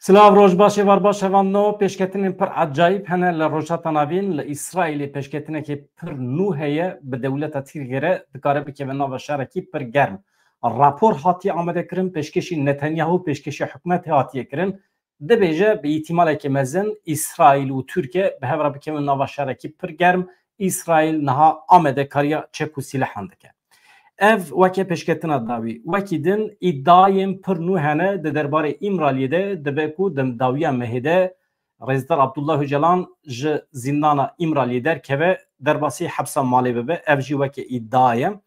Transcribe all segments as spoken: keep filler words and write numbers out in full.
Silav, roj baş, êvar baş, hevan no. Pêşketinên pir ecayîb hene li Rojhilata Navîn. Li Îsraîlê pêşketinekê pir nû heye, bi dewleta Tirkiyê re dikare bikeve nava şerekî pir germ. Rapor hatiye amadekirin, pêşkêşî Netanyahu, pêşkêşî hikûmetê hatiye kirin. Dibêje, bi îhtimalekî mezin Îsraîl û Tirkiye bi hev re bikevin nava şerekî pir germ. Îsraîl niha amadekariya çek û sîlehan dike. Ev weke pêşketina dawî. Wekî din îdiayên pir nû hene di derbarê Îmraliyê de, dibe ku di dawiya mehê de Rêzdar Abdullah Ocalan ji zîndana Îmraliyê derkeve, derbasî hepsa malê bibe. Ev jî weke îdia ye.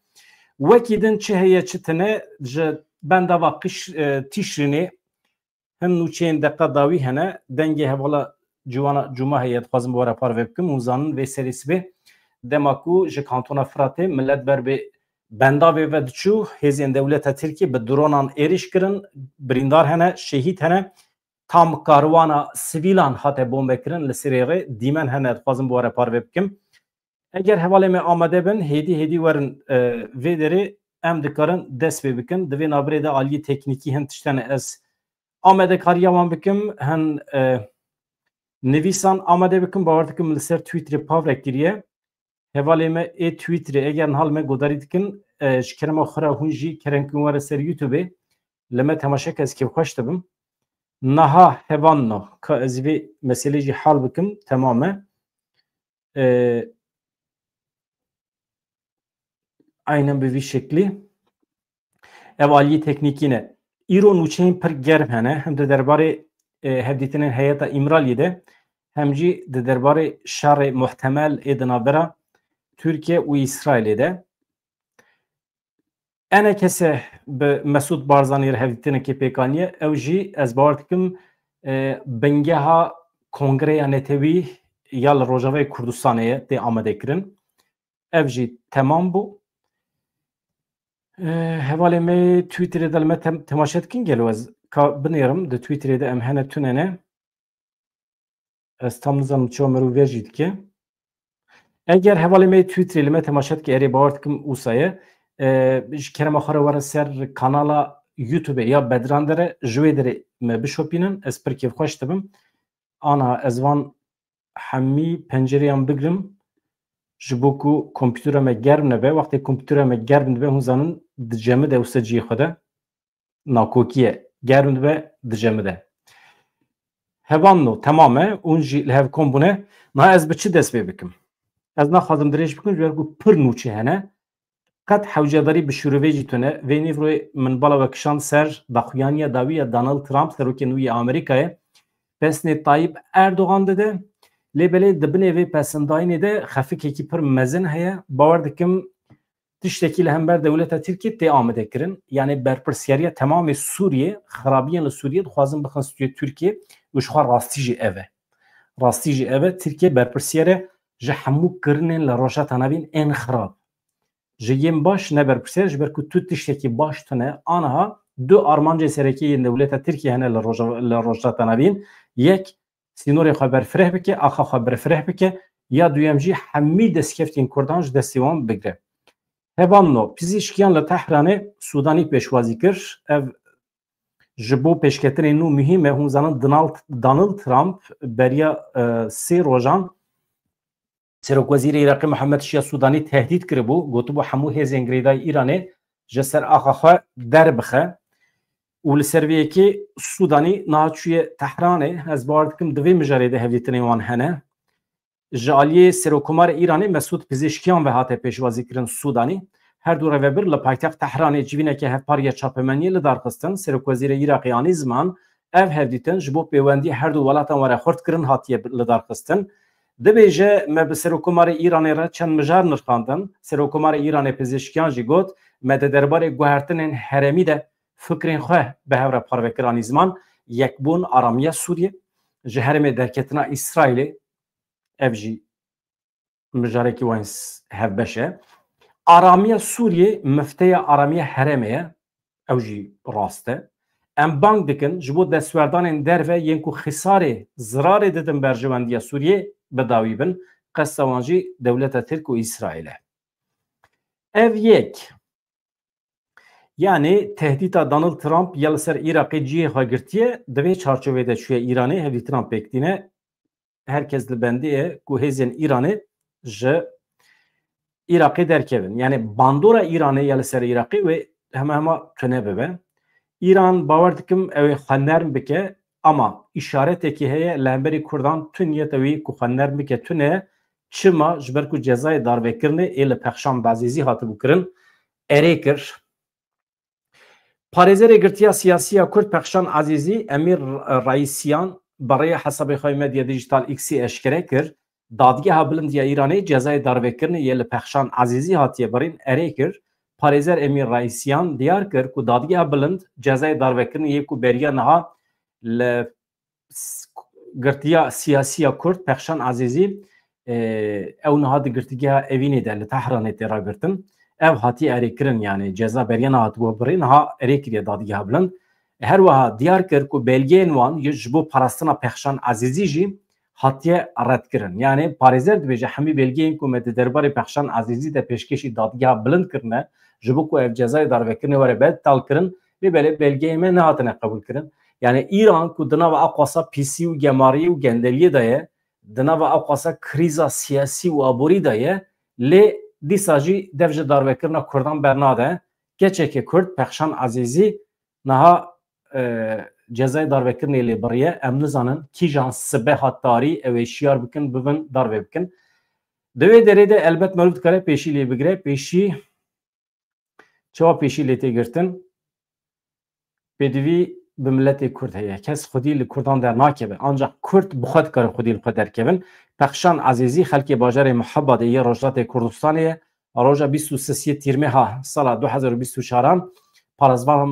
Wekî din çi heye çi tine, ji bendava qiş-, e, Tîşrînê hin nûçeyên deqa dawî hene. Dengê hevala Ciwana Cuma heye, dixwazim bi we re parve bikim. Hûn zanin vê serê sibê dema ku ji kantona Firatê milet ber bi bendavê ve diçû, hêzên dewleta Tirkiyê bi dronan êrîş kirin, birîndar hene, şehîd hene. Tam karwana sivîlan hate bombekirin li Sirê rê, dîmen hene, dixwazim bi we re parve bikim. Eger hevalê me amade bin, hêdî hêdî werin, e, vê derê, em dikarin dest pê bikin. Di vê nabirê de aliyê teknîkî hin tişt hene, ez amadekariya wan bikim, hin, e, nivîsan amade bikim. Bawer dikim li ser Twitterê pavrek kiriye. Hevalê me ê Twitterê, eger niha li me godarî dikin, e, ji kerema xwe re hûn jî kerem kin were ser YouTubeê. Li me temaşe ke, ez kêfxweş dibim. Niha hevan no. Ka ez vê meselê jî hal bikim, temam e. E, aynen bi vî şeklî. Ev aliyê teknîkî ne. Îro nûçeyên pir germ hene. Hem di derbarê, e, hevdîtinên heyeta Îmraliyê de, hem jî di derbarê şerê muhtemel ê di navbera Tirkiye û Îsraîlê de. Enekese bi Mesûd Barzanî re hevdîtinekê pêk aniye. Ew jî, ez bawer dikim, e, bingeha Kongreya Netewî ya li Rojavayê Kurdistanê ye, tê amadekirin. Ev jî temam bû. E, hevalê me Twitterê de li me tem-, temaşe dikin gelo? Ez ka binêrim, di Twitterê de em hene tune ne. Ez tam nizanim çawa mirov vê jî dike. Eger hevalê me Twitterê li me temaşe dike, erê, bawer dikim wisa ye. E, ji kerema xwe re were ser kanala YouTubeê ya Bedran de re, ji wê derê me bişopînin. Ez pir kêfxweş dibim. Ana ez van hemî pencereyan bigrim, ji bo ku kompîtera me germ nebe. Wextê kompîtera me germ dibe, hûn zanin, dicemide wisa cihê xwe de. Nakokî ye. Germ dibe, dicemide. Hevan no, temam e. Hûn jî li hev kom bûne. Niha ez bi çi dest pê bikim? Ez naxwazim dirêj bikim, ji ber ku pir nûçe hene. Qet hewcedarî bi şûrûvê jî tune. Vê nîvroyê min bala we kişand ser daxuyaniya dawî ya Donald Trump, serokê nû yê Amerîkayê, pesnê Tayyip Erdogan dide. Lê belê di binê vê pesindayînê de xefikekî pir mezin heye. Bawer dikim tiştekî li hember dewleta Tirkiyê tê amadekirin. Yanî berpirsiyariya temamê Sûriyê, xirabiyên li Sûriyê dixwazin bixin stûyê Tirkiyê û ji xwe rastî jî ev e. Rastî jî ev e, Tirkiye berpirsiyar e ji hemû kirinên li Rojhilata Navîn ên xirab. Ji yên baş ne berpirsiyar, ji ber ku tu tiştekî baş tune. Aniha du armancê serekî yên dewleta Tirkiye hene li Roja-, li Rojhilata Navîn. Yek, sînorê xwe berfireh bike, axa xwe berfireh bike, ya duyem jî hemî destkeftên Kurdan ji destê wan bigire. Hevalno, pizîşkiyan li Tehranê Sûdanî pêşwazî kir. Ev ji bo pêşketinên nû muhîm e. Hûn zanin Donald, Donald Trump beriya, e, sê rojan Serokwezîrê Iraqê Mihemed Şiya Sûdanî tehdît kiribû, gotibû hemû hêzên girêdayî Îranê ji ser axa xwe derbixe. Û li ser vê yekê Sûdanî niha çûye Tehranê. Ez bawer dikim di vê mijarê de hevdîtinên wan hene. Ji aliyê Serokkomarê Îranê Mesûd Pizêşkiyan ve hate pêşwazîkirin Sûdanî. Her du rêvebir li paytext Tehranê civîneke hevpar ya çapemeniyê li dar xistin. Serokwezîrê Iraqê anî ziman, ev hevdîtin ji bo pêwendiyê her du welatan were xurtkirin hatiye lidarxistin. Dibêje, me bi Serokkomarê Îranê re çend mijar nirxandin. Serokkomarê Îranê Pezêşkiyan jî got, me di derbarê guhertinên herêmî de fikrên xwe bi hev re parve kir anî ziman, yekbûn aramiya Sûriyê, ji herêmê derketina Îsraîlê, ev jî mijarekî wan s-, hevbeş e. Aramiya Sûriyê mifteya aramiya herêmê ye. Ew jî rast e. Em bang dikin ji bo destwerdanên derve yên ku xisarê, zirarê didin berjewendiya Sûriyê bi dawî bin. Qesta wan jî dewleta Tirk û Îsraîl e. Ev yek. Yanî tehdîta Donald Trump ya li ser Iraqê cihê xwe girtiye, di vê çarçovê de çûye Îranê, hevdîtinan pêk tîne. Her kes li bendê ye ku hêzên Îranê ji Iraqê derkevin. Yanî bandora Îranê ya li ser Iraqê wê hema hema tune bibe. Îran, bawer dikim, ew ê xwe nerm bike, ama îşaretekî heye li hemberî Kurdan, tu niyeta wî ku xwe nerm bike tune. Çima? Ji ber ku cezayê darvekirinê ê li Pexşan Bezîzî hatibû kirin, erê kir. Parêzerê Girtiya Siyasî ya Kurd Pexşan Ezîzî, Emîr Reîsiyan, bi rêya hesabê xwe yê medya dîjîtal X-ê eşkere kir, Dadgeha Bilind ya Îranê cezayê darvekirinê yê li Pexşan Ezîzî hatiye birîn erê kir. Parêzer Emîr Reîsiyan diyar kir ku Dadgeha Bilind cezayê darvekirinê yê ku beriya niha li s-, Girtiya Siyasî ya Kurd Pexşan Ezîzî, e, ew niha di Girtîgeha Evînê de li Tehranê tê ragirtin. Ev hatiye erêkirin, yanî ceza beriya niha hatibû birîn, niha erê kiriye Dadgeha Bilind. Her wiha diyar kir ku belgeyên wan ji bo parastina Pexşan Ezîzî jî hatiye redkirin. Yanî parêzer dibêje, hemî belgeyên ku me di derbarê Pexşan Ezîzî de pêşkêşî Dadgeha Bilind kirine, ji bo ku ev cezayê darvekirinê were betalkirin, lê belê belgeyê me nehatine qebûlkirin. Yanî Îran ku di nava aqwasa pîsî û gemarî û gendeliyê de ye, di nava aqwasa krîza siyasî û aborî de ye, lê dîsa jî dev ji darvekirina Kurdan bernade. Keçeke Kurd Pexşan Ezîzî niha, e, cezayê darvekirinê lê biriye. Em nizanin kîjan sibeha tarî ew ê şiyar bikin, bibin, darve bikin. Di wê derê de elbet meriv dikare pêşî lê bigire, pêşî Çawa pêşî lê tê girtin? Pêdivî bi miletê Kurd heye. Kes xwedî li Kurdan dernakeve. Ancak Kurd bi xwe dikarin xwedî li xwe derkevin. Pexşan Ezîzî xelkê bajarê Muhebadê yê Rojhilatê Kurdistanê ye. Roja bîst û sê Tîrmeha sala du hezar û bîst û çaran parêzvana,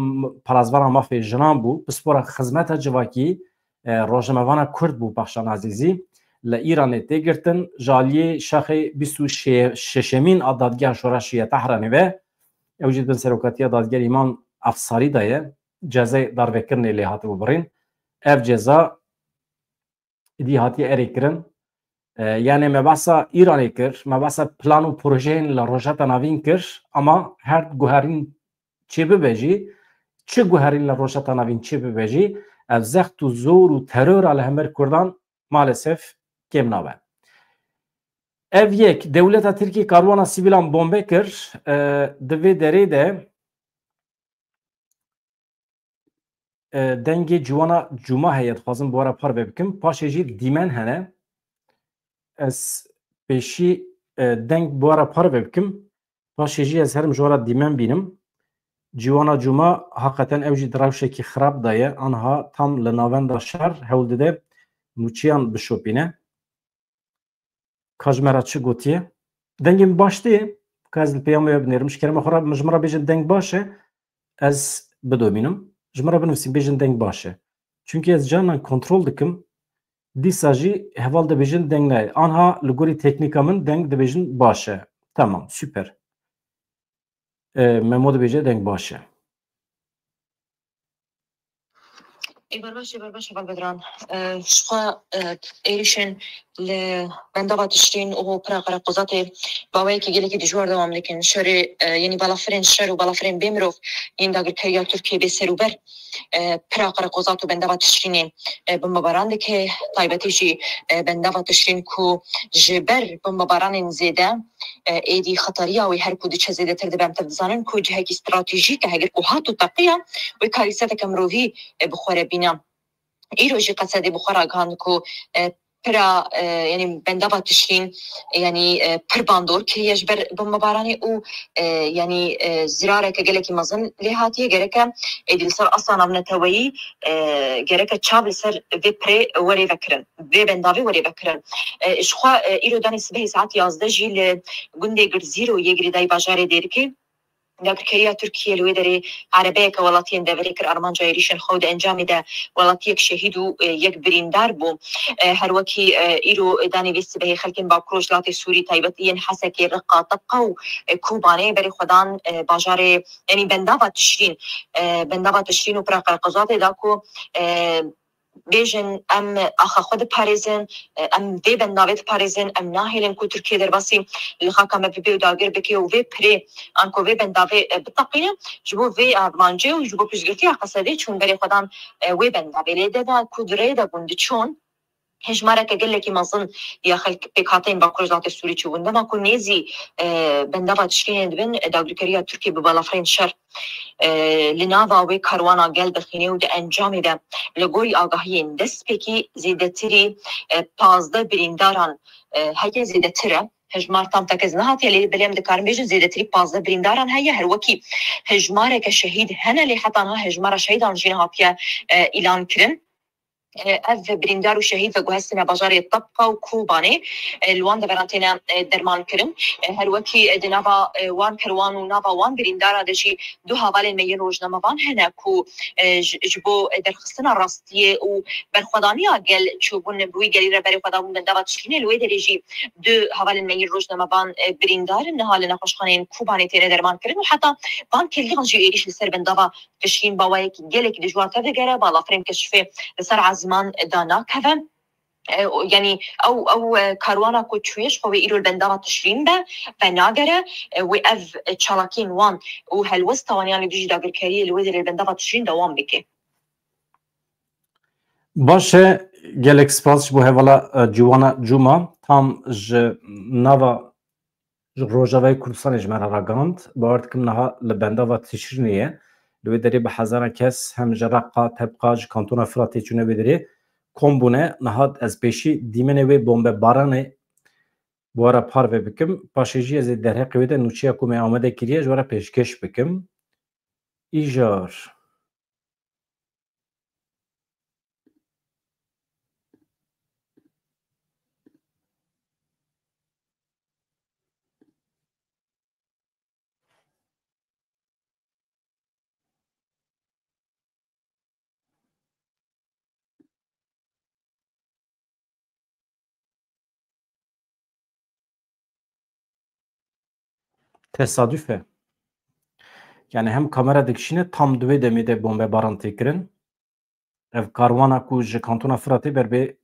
parêzvana mafê jinan bû. Pispora xizmeta civakî, e, rojnamevana Kurd bû Pexşan Ezîzî. Li Îranê tê girtin, ji aliyê şaxê bîst û şeşemîn a Dadgeha Şoreşî ya Tehranê ve, ew jî di bin serokatiya dadger Îmam Efsarî de ye, cezayê darvekirinê lê hatibû birîn. Ev ceza îdî hatiye erê kirin. E, yanî me behsa Îranê kir, me behsa plan û projeyên li Rojhilata Navîn kir, ama her guherîn çêbibe jî, çi guherîn li Rojhilata Navîn çêbibe jî, ev zext û zor û terora li hember Kurdan maalesef kêm nabe. Ev yek, dewleta Tirkiyê karwana sivîlan bombe kir, e, di vê derê de, e, dengê Ciwana Cuma heye, dixwazim bi we re parve bikim. Paşê jî dîmen hene. Ez pêşî, e, deng bi we re parve bikim. Paşê jî ez herim ji we re dîmen bînim. Ciwana Cuma heqeten ew jî di rewşekî xirab de ye. Anha tam li navenda şer hewl dide nûçiyan bişopîne. Ka ji me re çi gotiye? Dengê min baş tê? Ka ez li peyamê we binêrim. Ji kerema xwe re ji min re bêjin deng baş e, ez bidomînim. Ji min re binivîsîn, bêjin deng baş e. Çunkî ez carinan kontrol dikim, dîsa jî heval dibêjin deng nayê. Anha li gorî teknîka min deng dibêjin baş e. Tamam, super. E, Memo dibêje deng baş e. Ê ber baş, ê ber baş, heval Bedran. E, ji xwe, e, êrîşên li bendava Tişrîn û pira Qereqozatê bi awayekî gelekî dijwar dewam dikin. Şerê, e, yanî balafirên şer û balafirên bê mirov yên dagirkeriya Tirkiyê bê serûber, e, pira Qereqozat û bendava Tişrînê, e, bombebaran dike. Taybetî jî, e, bendava Tişrîn ku ji ber bombebaranên zêde, e, êdî xetariya wê her ku diçe zêdetir dibe. Em tev dizanin ku cihekî stratejîk e, heger ku hat û teqiya wê karîseteke mirovî, e, bi xwe re bîne. Îro jî Qesedê bi xwe ragihand ku, e, pira, e, yanî bendava Tişrîn, yanî, e, pir bandor kiriye ji ber bombebaranê û, e, yanî, e, zirareke gelekî mezin lê hatiye. Gereke êdî li ser asla navneteweyî, e, gereke çav li ser vê pirê werê vekirin, vê bendavê werê vekirin. E, ji xwe, e, îro danê sibehê saet yazdeh jî li gundê Girzîro yê girêdayî bajarê Dêrikê, dagirkeriya Tirkiyê li wê derê erebeyeke welatiyên deverê kir armanca êrîşên xwe û di encamê de welatiyek şehîd û, e, yek birîndar bû. E, her wekî, e, îro danê vê sibehê xelkên Bakur Rojhilatê Sûrî, taybet yên Hesekê, Riqa, Teqa û, e, Kobanê berê xwe dan, e, bajarê, yanî bendava Tişrîn, e, bendava Tişrîn û pira Qereqozatê da ku, e, bêjin, em axa xwe diparêzin, em vê bendavê diparêzin, em nahêlin ku Tirkiye derbasî li xaka me bibe û dagir bike û vê pirê anku vê bendavê, e, biteqîne. Ji bo vê armancê û ji bo piştgirtiya Qesedê çûn berê xwe dan, e, wê bendavê. Lê dema ku di rê de bûn diçûn, hejmareke gelekî mezin ya xelk pêkhateyên Bakur Rojhilatê Sûrî çûbûn. Dema ku nêzî, e, bendava Tişrînê dibin, e, dagirkeriya Tirkiye bi balafirên şer, e, li nava wê karwana gel dixîne û di encamê de li gorî agahiyên destpêkî zêdetirî, e, pazdeh birîndaran, e, heke zêdetir e. Hejmar tam tak ez nehatiye, lê belê em dikarin bêjin zêdetirî pazdeh birîndaran heye. Her wekî hejmareke şehîd hene, lê heta niha hejmara şehîdan jî nehatiye, e, îlan kirin. E, ev birîndar û şehîd veguhestine bajarê Tebqa û Kobanê, e, li wan deveran têne, e, derman kirin. E, her wekî, e, di nava, e, wan kerwan û nava wan birîndara de jî du hevalên me yên rojnamevan hene ku, e, ji, ji bo, e, derxistina rastiyê û berxwedaniya gel çûbûn bi wî gelî re berê xwe dabûn bendava Tişrînê. Li wê derê jî du hevalên me yên rojnamevan, e, birîndar in. Niha li nexweşxaneyên Kobanê têne derman kirin û heta van kêliyan jî êrîş li ser bendava Tişrîn bi awayekî gelekî dijwar tev digere, balafirên keşifê li ser ezman danakeve. E, o, yanî ew, ew, e, karwana ku çûye ji xwe wê îro li bendava Tişrîn be, venagere, e, wê ev, e, çalakiyên wan û helwesta wan yan li dijî dagirkeriyê li wê derê li bendava Tişrîn dewam bike. Baş e, gelek spas ji bo hevala, e, Ciwana Cuma. Tam ji nava ji Rojavayê Kurdistanê ji me re ragihand. Bawer dikim niha li bendava Tişrînê ye. Li wê derê bi hezaran kes hem ji Reqa, Tebqa, ji kantona Firatê çûne wê derê kom bûne. Niha ez pêşî dîmenê wê bombebaranê bi we re parve bikim. Paşê jî ez ê derheqê wê de nûçeya ku me amade kiriye ji we re pêşkêş bikim. Îjar. Tesadüf e. Yani hem kamera dikişîne, tam di wê demê de bombebaran tê kirin. Ev karwana ku ji kantona Firatê ber bi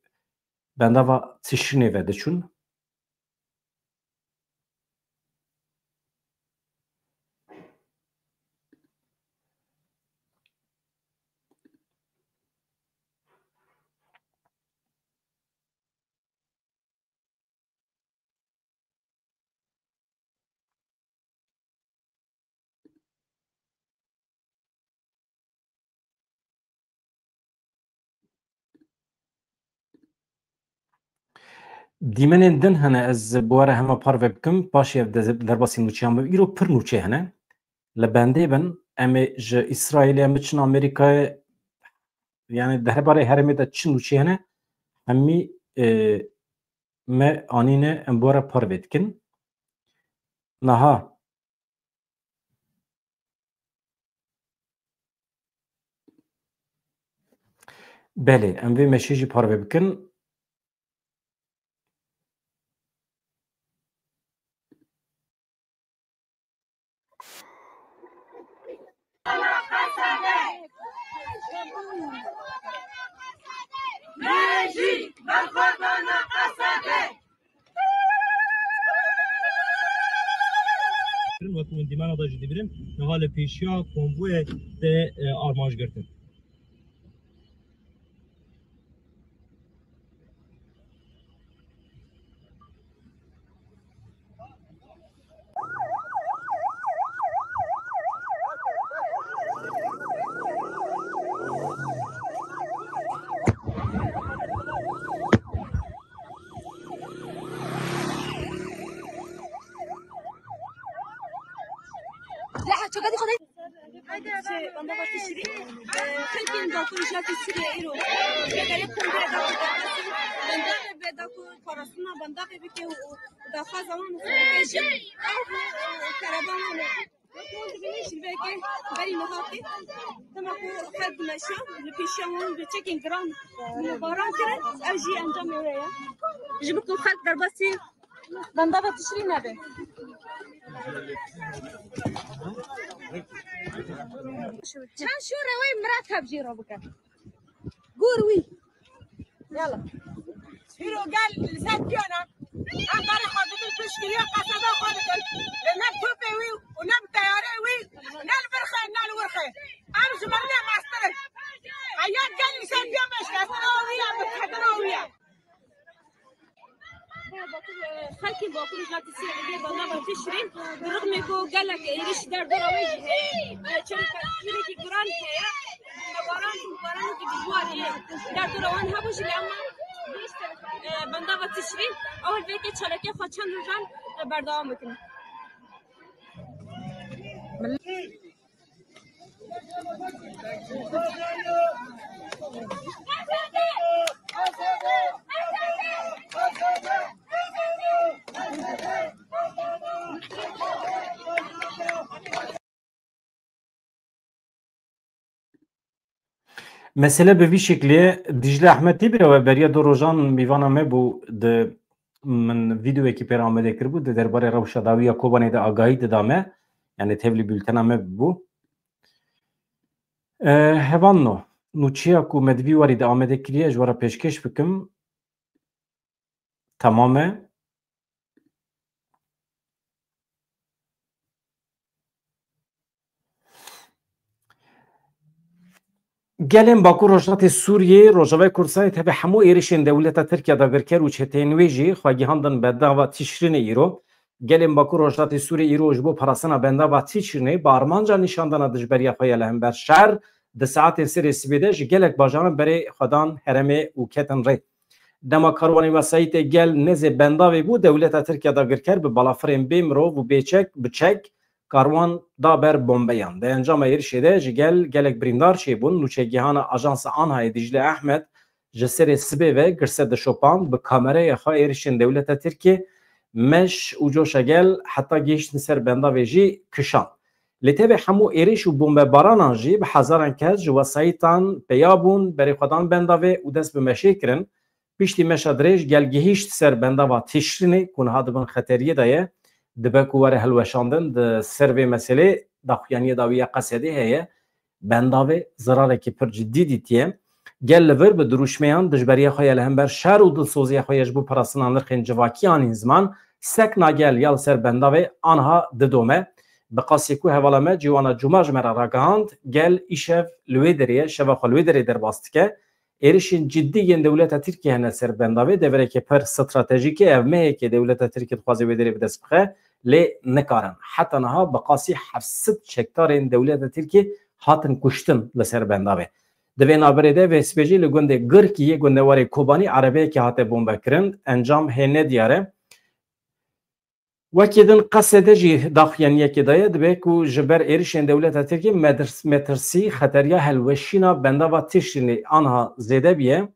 bendava Tişrînê ve diçûn. Dîmenên din hene, ez bi we re hema parve bikim, paşê ev de-, derbasî nûçeyan bim. Îro pir nûçe hene. Li bendê bin, em ê ji Îsraîlê em biçin Amerîkayê, yani di herbarê herêmê de çi nûçe hene, hemî, e, me anîne, em bi we re parve dikin. Niha. Belê, em vê meşê jî parve bikin. Kirin, wek hûn dîmena de jî dibînin, niha li pêşiya konvoyê tê, e, armanc girtin. Bendava Tişrî, e, xelkên Bakur Rojhilatê Sûriyê îro ji ber kongrê Bakur derxistî, bendavê be Bakur parastina bendavê bike û daxwaza wan û xelkê jî ew bû, e, kereba wan e. Wek hûn dibînin şîveke berî niha tê. Dema ku xelk dimeşe, li pêşiya wan bi çekên giran bombebaran kirin, ev jî encamê wê ye. Ji bo ku xelk derbasî bendava Tişrî nebe. Çend şûre wê Mirat hevjî re bike. Gor wî. Yala. Îro gel li ser piyana. Em berê xwe didin piştgiriya qeseda xwe dikin. Lê ne bi topê wî û ne bi teyarê wî, ne li vir xê, ne li wir xê. Em ji mirinê mestir in. Heyat gel li ser piya meşkestina wî ya, bi ketina wî ya. Xelkê Bakur û Rojhilatê Sûriyê benda ve Tişrîn, bi rixmê ku gelek êrîş derdora wê jî heye, çerî pêşîrekî giran heye, baran, baranekî dijwar ê derdora wan hebû jî lê ema benda ve Tişrîn, ew helbetê çalakê xwe çend rojan berdewam bikin. Mesele bi vî şeklê ye. Dîcle Ehmed tê bîra we, beriya du rojan mîvana me bû, di min vîdeoyekî pê re amade kiribû, di derbarê rewşa dawî ya Kobanê de agahî dida me, yanî tevlî bûltena me bû. E, hevalno, nûçeya ku me di vî warî de amade kiriye, ji we re pêşkêş bikim. Tamam e. Gelên Bakur Rojhilatê Sûriyê, Rojavayê Kurdistanê tevî hemû êrişên dewleta Tirkiye dagirker û çeteyên wê jî xwe gihandin bendava Tişrînê îro. Gelên Bakur Rojhilatê Sûriyê îro ji bo parastina bendava Tişrînê bi armanca nîşandana dijberiya xwe ya li hember şer di saetên serê sibê de ji gelek bajaran berê xwe dan herêmê û ketin rê. Dema karwanê wesayîtê gel nêzê bendavê bû, dewleta Tirkiye dagirker bi balafirên bê mirov û bê çek, bi çek, karwan da ber bombeyan. Di encama êrişê de ji gel gelek birîndar çêbûn. Nûçegihana Ajansa Anhayê Dîcle Ehmed ji serê sibê ve girse dişopand, bi kameraya xwe êrişên dewleta Tirkiyê meş û coşa gel heta gihiştin ser bendavê jî kişand. Lê tevê hemû êriş û bombebaranan jî bi hezaran kes ji wesayîtan peya bûn, berê xwe dan bendavê û dest bi meşê kirin. Piştî meşa dirêj gel gihîşt ser bendava Tişrînê ku niha di bin xeteriyê de ye. Dibe ku were hilweşandin, di ser vê meselê daxuyaniyê dawî ya Qesedê heye. Bendavê zirarekî pir cidî dîtiye. Gel li vir bi dirûşmeyan dijberiya xwe ya li hember şer û dilsoziya xwe ya ji bo parastina nirxên civakî anîn ziman, sekna gel ya li ser bendavê anha didome. Bi qasî ku hevala me Cîwana Cuma ji me re ragihand, gel îşev li wê derê ye, şeva xwe li wê derê derbas dike. Êrişên cidî yên dewleta Tirkiyê hene ser bendavê, devereke pir stratejîk e. Ev mehekê dewleta Tirkiyê dixwaze wê derê bi dest bixe, lê nikarin. Heta niha bi qasî heft sed çekdarên dewleta Tirkiyê hatin kuştin li ser bendavê. Di vê navberê de vê sibê jî li gundê Girkî yê gundewarê Kobanî erebeyekê hate bombekirin. Encam hê nediyar e. Wekî din Qesedê jî daxuyaniyekê daye, dibe ku ji ber êrişên dewleta Tirkiyê medrs-, metirsî, xeteriya helweşîna bendava Tişrînê anha zêde biye.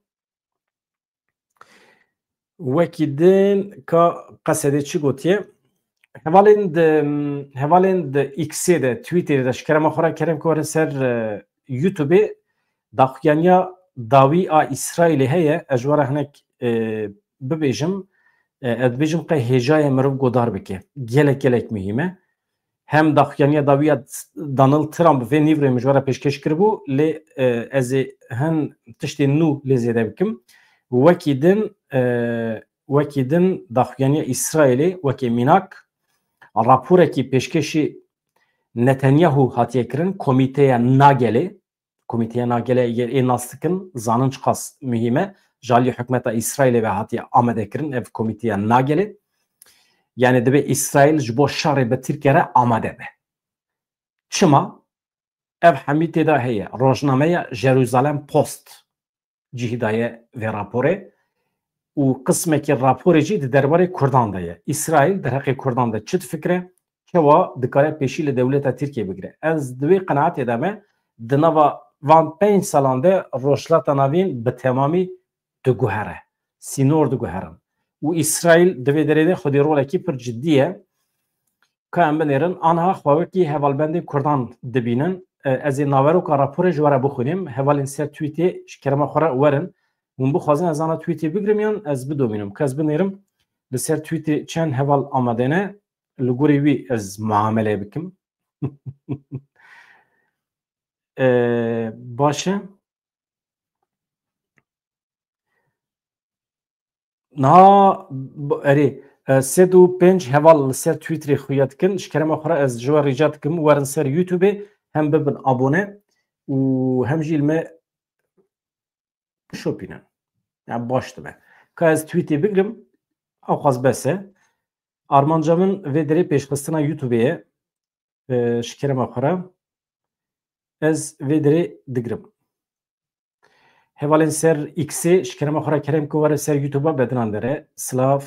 Wekî din ka Qesedê çi gotiye? Hevalên di, hevalên di X-ê de, Twitterê de, ji kerema xwe re kerem ku werin ser, e, YouTube-ê, daxuyaniya dawî a Îsraîlê heye, ez ji we re hinek, e, bibêjim, e, ez dibêjim qey hêja ye mirov godar bike. Gelek, gelek muhîm e. Hem daxuyaniya dawî ya Donald Trump vê nîvroyê min ji we re pêşkêş kiribû, lê, e, ez ê hin tiştên nû lê zêde bikim. Wekî din, e, wekî din daxuyaniya Îsraîlê wekî mînak raporekî pêşkêşî Netanyahu hatiye kirin, Komîteya Nagelê. Komîteya Nagelê, eger ê nas dikin, zanin çiqas muhîm e. Ji alî hikûmeta Îsraîlê ve hatiye amadekirin ev Komîteya Nagelê. Yani dibe Îsraîl ji bo şerê bi Tirkiye re amade be. Çima? Ev hemî tê de heye. Rojnameya Jerusalem Post cihî daye vê raporê û qismekî raporê jî di derbarê Kurdan de ye. Îsraîl derheqê Kurdan de çi difikire, çawa dikare pêşî li dewleta Tirkiyê bigire? Ez di wê qenaetê de me, di nava van pênc salan de Rojhilata Navîn bi temamî diguhere, sînor diguherin. Û Îsraîl di vê derê de xwedî rolekî pir cidî ye. Ka em binêrin, anha xwe wekî hevalbendê Kurdan dibînin. E, ez ê naveroka raporê ji we re bixwînim. Hevalên ser Twîtê ji kerema xwe re werin. Hûn bixwazin ez ana Twîtê bigrim yan ez bidomînim. Ka ez binêrim, li ser Twîtê çend heval amade ne, li gorî wî ez muamele bikim. E, baş e. Niha b-, erê, e, sed û pênc heval li ser Twitterê xuya dikin. Ji kerema xwe re ez ji we rica dikim, werin ser YouTubeê, hem bibin abone û hem jî li me bişopînin. Ya baş dibe. Ka ez tweetê bigrim, ewqas bes e. Armanca min vê derê pêşxistina YouTubeê ye. E, ji kerema xwe re ez vê derê digirim. Hevalên ser X'ê, ji kerema xwe re kerem ku were ser YouTube'a, bedinan dere. Silav.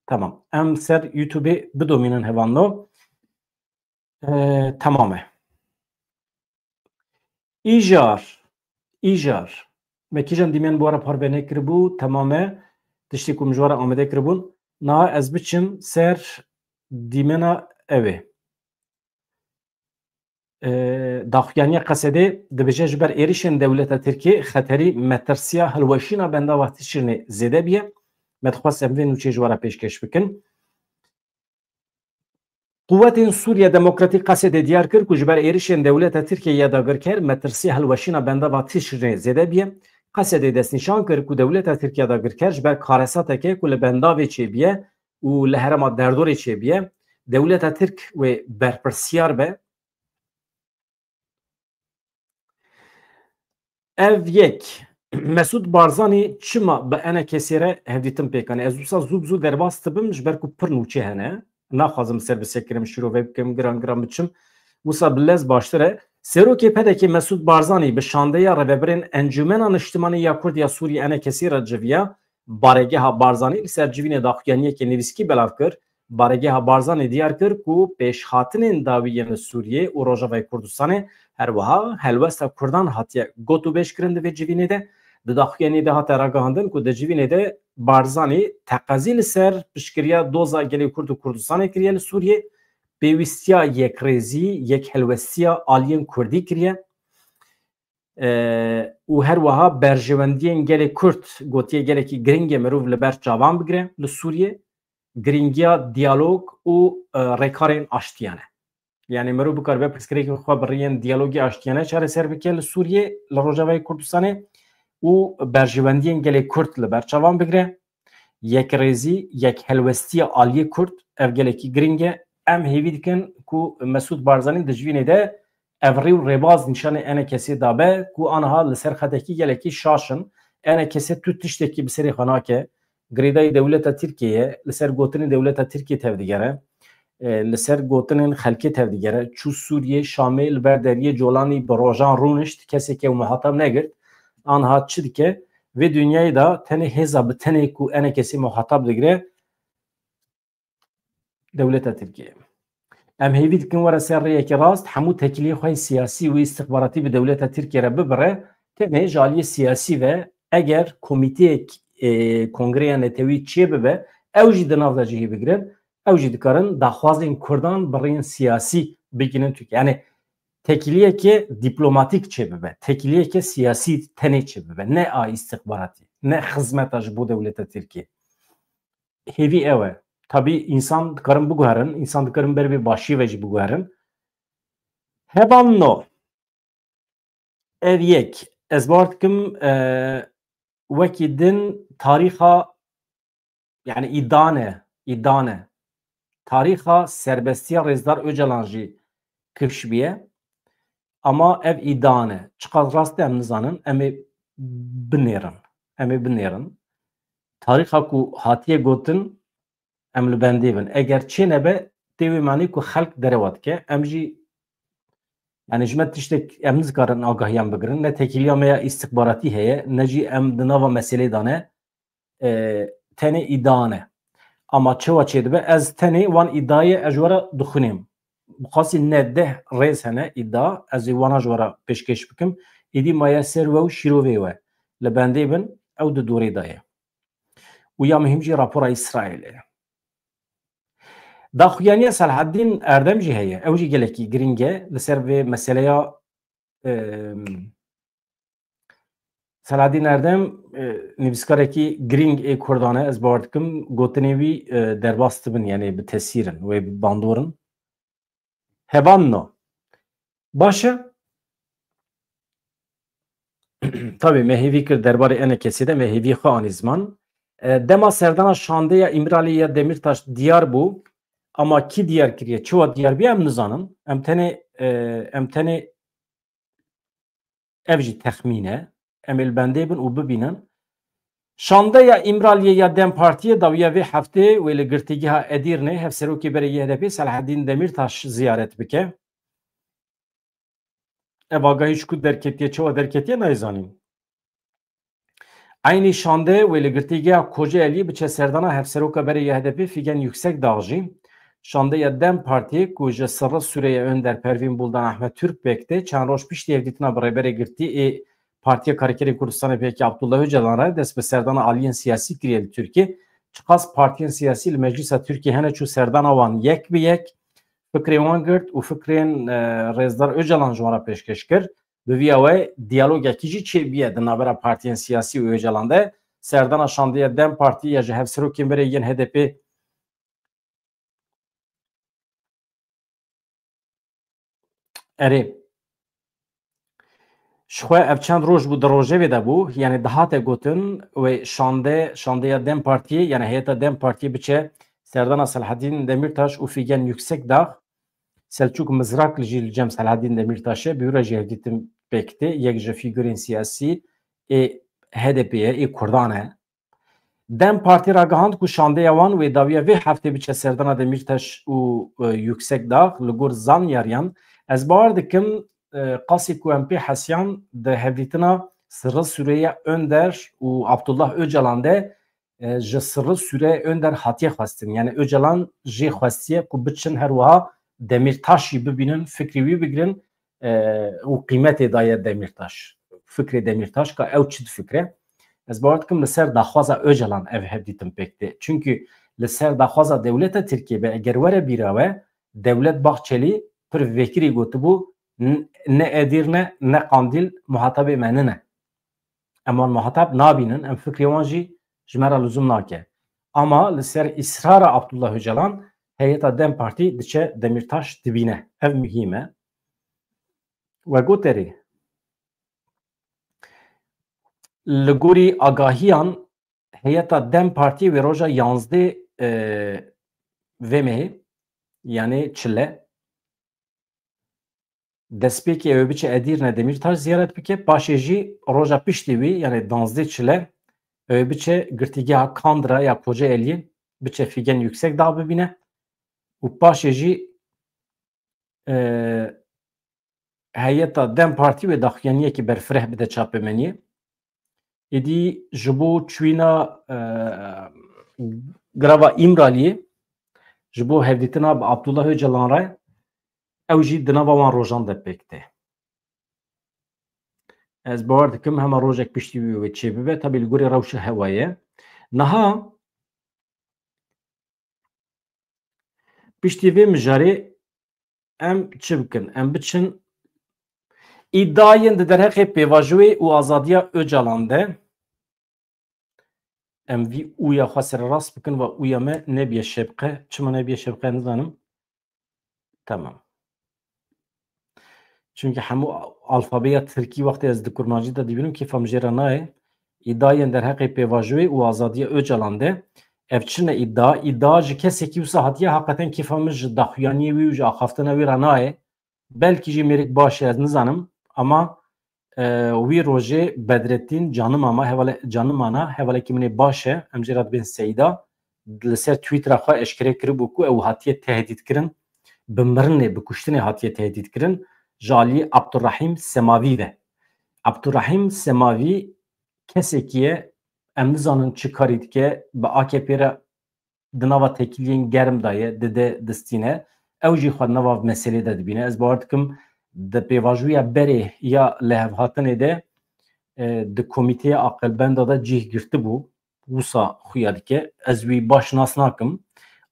Tamam. Em ser YouTubeê bidomînin hevalno. E, tamam e. Îjar, îjar. Me kîjan dîmen bi we re parve nekiribû, temam e. Tiştê ku min ji we re amade kiribûn. Niha ez biçim ser dîmena ew ê. E, daxuyaniya Qesedê dibêje, ji ber êrişên dewleta Tirkiyê xeterî metirsiya hilweşîna bendava Tişrînê zêde bûye. Me dixwest em vê nûçeyê ji we re pêşkêş bikin. Quwetên Sûriya Demokratîk Qesedê diyar kir ku ji ber êrişên dewleta Tirkiyê ya dagirker, metirsiya hilweşîna bendava Tişrînê zêde bûye. Qesedê destnîşan kir ku dewleta Tirkiya dagirker ji ber karesateke ku li bendavê çêbûye û li herêma Derdorê çêbûye, dewleta Tirk wê berpirsiyar be. Ev yek, Mesûd Barzanî çima bi ENKSê re hevdîtin pêk anî? Ez wisa zû bi zû derbas dibim, ji ber ku pir nûçe hene. Naxwazim ser bi sekirim şîrove bikim, giran giran biçim. Wisa bi lez baştir e. Serokê P D K'ê Mesûd Barzanî bi şandeya Rêvebirên Encûmena Niştimanî ya Kurd ya Sûriyê, ENKSê, re civiya. Baregeha Barzanî li ser civînê daxuyaniyekê nivîskî belav kir. Baregeha Barzanî diyar kir ku pêşhatinên dawî yên li Sûriyê û Rojavayê Kurdistanê, her wiha helwesta Kurdan hatiye gotûbêj kirin di vê civînê de. Di daxuyaniyê de hate ragihandin ku di civînê de Barzanî teqezî li ser piştgiriya doza gelê Kurd û Kurdistanê kiriye li Sûriyê, pêwîstiya yekrêzî, yekhelwestiya aliyên Kurdî kiriye. E, û her wiha berjewendiyên gelê Kurd gotiye gelekî giring e mirov li ber çavan bigire li Sûriyê, girîngiya diyalog û, e, rêkarên aştiyane. Yanî mirov bikaribe pirsgirêkên xwe bi rêyên diyalogê aştiyane çareser bike li Sûriyê, li Rojavayê Kurdistanê û berjewendiyên gelê Kurd li ber çavan bigire. Yekrêzî, yekhelwestiya aliyê Kurd, ev gelekî giring e. Em hêvî dikin ku Mesûd Barzanî di civînê de ev rê û rêbaz nîşanê ENKSê dabe ku aniha li ser xetekî gelekî şaş in. ENKS tu tiştekî bi serê xwe nake. Girêdayî dewleta Tirkiyê ye, li ser gotinên dewleta Tirkiyê tevdigere. E, li ser gotinên xelkê tevdigere. Çû Sûriyê, Şamê, li ber deriyê Colanî bi rojan rûnişt, keseke ew muhatab negirt. Aniha çi dike? Vê dinyayê de tenê hêza bi tenê ku ENKSê muhatab digire, dewleta Tirkiyê. Em hêvî dikin were ser rêyekî rast, hemû tekiliyê xwe yê siyasî û îstixbaratî bi dewleta Tirkiyê re bibire, tenê ji aliyê siyasî ve eger komîteyek, e, kongreya netewî çêbibe, ew jî di nav de cihê bigirin, ew jî dikarin daxwazên Kurdan bi rêyên siyasî bigihînin Tirkiye. Yanî tekiliyeke dîplomatîk çêbibe, tekiliyeke siyasî tenê çêbibe, ne a îstixbaratî, ne xizmeta ji bo dewleta Tirkiyê. Hêvî ew e. Tabî însan dikarin biguherin, însan dikarin ber vê başiyê ve jî biguherin. Hevalno, ev yek. Ez bawer dikim, e, wekî din tarîxa, yani îda ne, îda ne. Tarîxa serbestiya Rêzdar Ocalan jî kifş bûye. Ama ev îda ne. Çiqas rast e em nizanin, em ê binêrin. Em ê binêrin. Tarîxa ku hatiye gotin, em li bendê bin. Eger çê nebe, tê wê manî ku xelk derewa dike. Em jî, yani ji me tiştek em nizikarin agahiyan bigirin. Ne tekîliya me ya îstixbaratî heye, ne jî em di nava meselê de ne. E, tenê îda ne. Ama çewa çêdibe? Ez tenê wan îdayê ez ji we re dixwînim. Bi qasî ne deh rêz hene îda, ez ê wana ji we re pêşkêş bikim. Êdî maye ser we û şîrovê we. Li bendê bin, ew di dorê de ye. Û ya muhîm jî rapora Îsraîlê. Daxuyaniya Selahaddîn Erdem jî heye. Ew jî gelekî giring e. Li ser vê meseleya, em, Selahaddîn Erdem, e, nivîskarekî giring ê Kurdan e. Ez bawer dikim gotinê wî, e, derbas dibin, yani bi tesîr in, wê bi bandor in. Hevalno. Baş e. Tabii me hêvî kir derbarê ENKSê de me hêvî xwe anî ziman. E, dema serdana şandeya Îmraliyê ya Demîrtaş diyar bû, ama kî diyar kiriye, çawa diyar bûye, em nizanin. Em tenê, e, em tenê ev jî texmîn e. Em ê li bendê bin û bibînin. Şandeya Îmraliyê ya DEM Partiyê dawiya vê heftê wê li girtîgeha Edîrnê hevserokê berê Y H D P Selahedîn Demîrtaş ziyaret bike. Ev agahî ji ku derketiye, çawa derketiye, nayê zanîn. Eynî şande wê li girtîgeha Kocaelî biçe serdana hevseroka berê Y H D P Figen Yüksekdağ jî. Şandeya DEM Partiyê ku ji Sırrı Süreyya Önder Pervîn Buldan Ahmet Türk pêk tê, çend roj piştî hevdîtina bi Rêberê Girtî ê Partiya Karkerên Kurdistanê P K K Abdullah Öcalan re dest bi serdana aliyên siyasî kiriye li Tirkiyê. Çiqas partiyên siyasî li Meclisa Tirkiyê hene çû serdana wan yek bi yek fikrên wan girt û fikrên, e, Rêzdar Öcalan ji wan re pêşkêş kir. Bi vî awayî diyalogekî jî çêbûye di navbera partiyên siyasî û Ocalan de. Serdana şandeya DEM Partî ya ji hevserokên berê yên H D P. Erê. Ji xwe ev çend roj bû, di rojevê de bû. Yani dihate gotin wê şande, şandeya DEM Partiyê, yani heyeta DEM Partiyê biçe serdana Selahaddin Demirtaş û Figen Yüksekdağ. Selçuk Mızraklı jî li cem Selahaddin Demirtaş e, bi wî re jî hevdîtin pêk tê, yek ji fîgurên siyasî ê H D P ye, ê Kurdan e. DEM Partî ragihand ku şandeya wan wê dawiya vê heftê biçe serdana Demirtaş û, e, Yüksekdağ. Li gor zanyariyan, ez bawer dikim, e, qasî ku em pê hesiyan di hevdîtina Sırrı Süreyya Önder û Abdullah Öcalan de, e, ji Sırrı Süreyya Önder hatiye xwestin. Yani Öcalan jê xwestiye ku biçin her wiha Demirtaşî bibînin, fikrê wî bigirin, e, û qîmetê daye Demirtaş. Fikrê Demirtaş ka ew çi difikre. Ez bawer dikim li ser daxwaza Öcalan ev hevdîtin pêk tê. Çünkü li ser daxwaza dewleta Tirkiyê be eger were bîra we, dewlet Bahçeli pir vekirî gotibû, n-, ne Edirne, ne Qandîl muhatabê me nine. Em wan muhatab nabînin, em fikrê wan jî ji me re luzum nake. Ama li ser îsrara Abdullah Öcalan heyeta DEM Partî diçe Demirtaş dibîne. Ev muhîm e. We got erê. Li gorî agahiyan heyeta DEM Partî wê roja yanzdê, e, vê mehê, yani çile, destpêkê ew ê biçe Edîrne Demîrtaş ziyaret bike, paşê jî roja piştî wî, yani danzdê çile, ew ê biçe girtîgeha Kandra ya Kocaeliyê, biçe Figen Yüksekdağ bibîne û paşê jî, e, heyeta DEM Partî wê daxuyaniyekî berfireh bide çapemeniyê. Êdî ji bo çûyîna, e, girava Îmraliyê, ji bo hevdîtina bi Abdullah Öcalan re, ew jî di nava wan rojan de pêk tê. Ez bawer dikim hema rojek piştî wî wê çêbibe, tabî li gorî rewşa hewayê. Niha piştî vê mijarê em çi bikin? Em biçin îdayên di derheqê pêvajoyê û azadiya Ocalan de. Em vî ûya xwe sererast bikin, va ûya me nebiye şepqe. Çima nebiye şepqe nizanim. Tamam. Çünkü hemû alfabeya tirkî wextê ez di kurmancî de dibînim, kêfa min jê re nayê. Îdayên derheqê pêvajoyê û azadiya Ocalan de. Ev çi ne îda? Îda ji kesekî wisa hatiye, heqeten kêfa min ji daxuyaniyê wî û ji axaftina wî re nayê. Belkî jî mêrik baş e, ez nizanim. Ama, e, wî rojê Bedrettin Canimama, hevale-, Canimana, hevalekî min ê baş e, em jê re dibên Seyda, li ser Twittera xwe eşkere kiribû ku ew hatiye tehdîtkirin, bi mirinê, bi kuştinê hatiye tehdîtkirin, ji alî Abdurrahîm Semavî ve. Abdurrahîm Semavî kesekî ye, em nizanin çi karî dike, bi A K P re di nava têkiliyên germ de ye, dide, distîne. Ew jî xwe di nava meselê de dibîne. Ez bawer dikim di pêvajoya berê ya lihevhatinê de, e, di komîteya aqilbenda de cih girtibû. Wisa xuya dike. Ez wî baş nas nakim.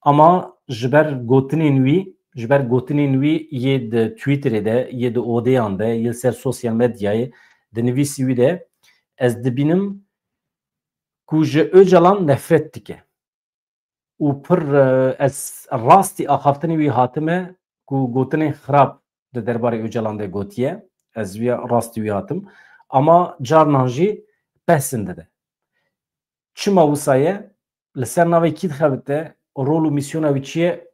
Ama ji ber gotinên wî, ji ber gotinên wî yê di Twitterê de, yê di odeyan de, yê li ser sosyal medyayê, di nivîsî wî de ez dibînim ku ji Ocalan nefret dike. Û pir, e, ez rastî axaftinê wî hatime ku gotinên xirab di derbarê Ocalan de gotiye. Ez vîya rastî wî hatim. Ama carnan jî pesin dide. Çima wisa ye? Li ser navê kî dixebite? Rol û mîsyona wî çi ye?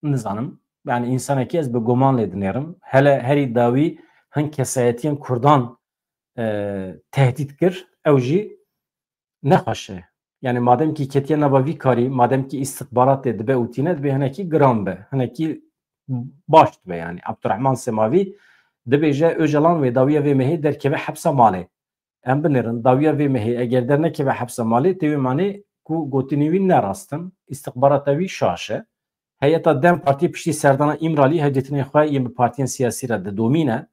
Nizanim. Yani, însanekî ez bi guman lê dinêrim. Hele herî dawî hin kesayetiyên Kurdan, e, tehdît kir, ew jî nexweş e. Yani, madem kî ketiye nava vî karî, madem kî îstixbaratê dibe û tîne, dibê hinekî giran be, hinekî baş dibe. Yani, Abdurrahman Semavî dibêje, Ocalan wê dawiya vê mehê derkeve hepsa malê. Em binêrin, dawiya vê mehê eger dernekeve hepsa malê, tê wê manê ku gotinê wî ne rast in, îstixbarata wî şaş e. Heyeta DEM Partî piştî serdana Îmralî hevdîtinên xwe yên bi partiyên siyasî re didomîne.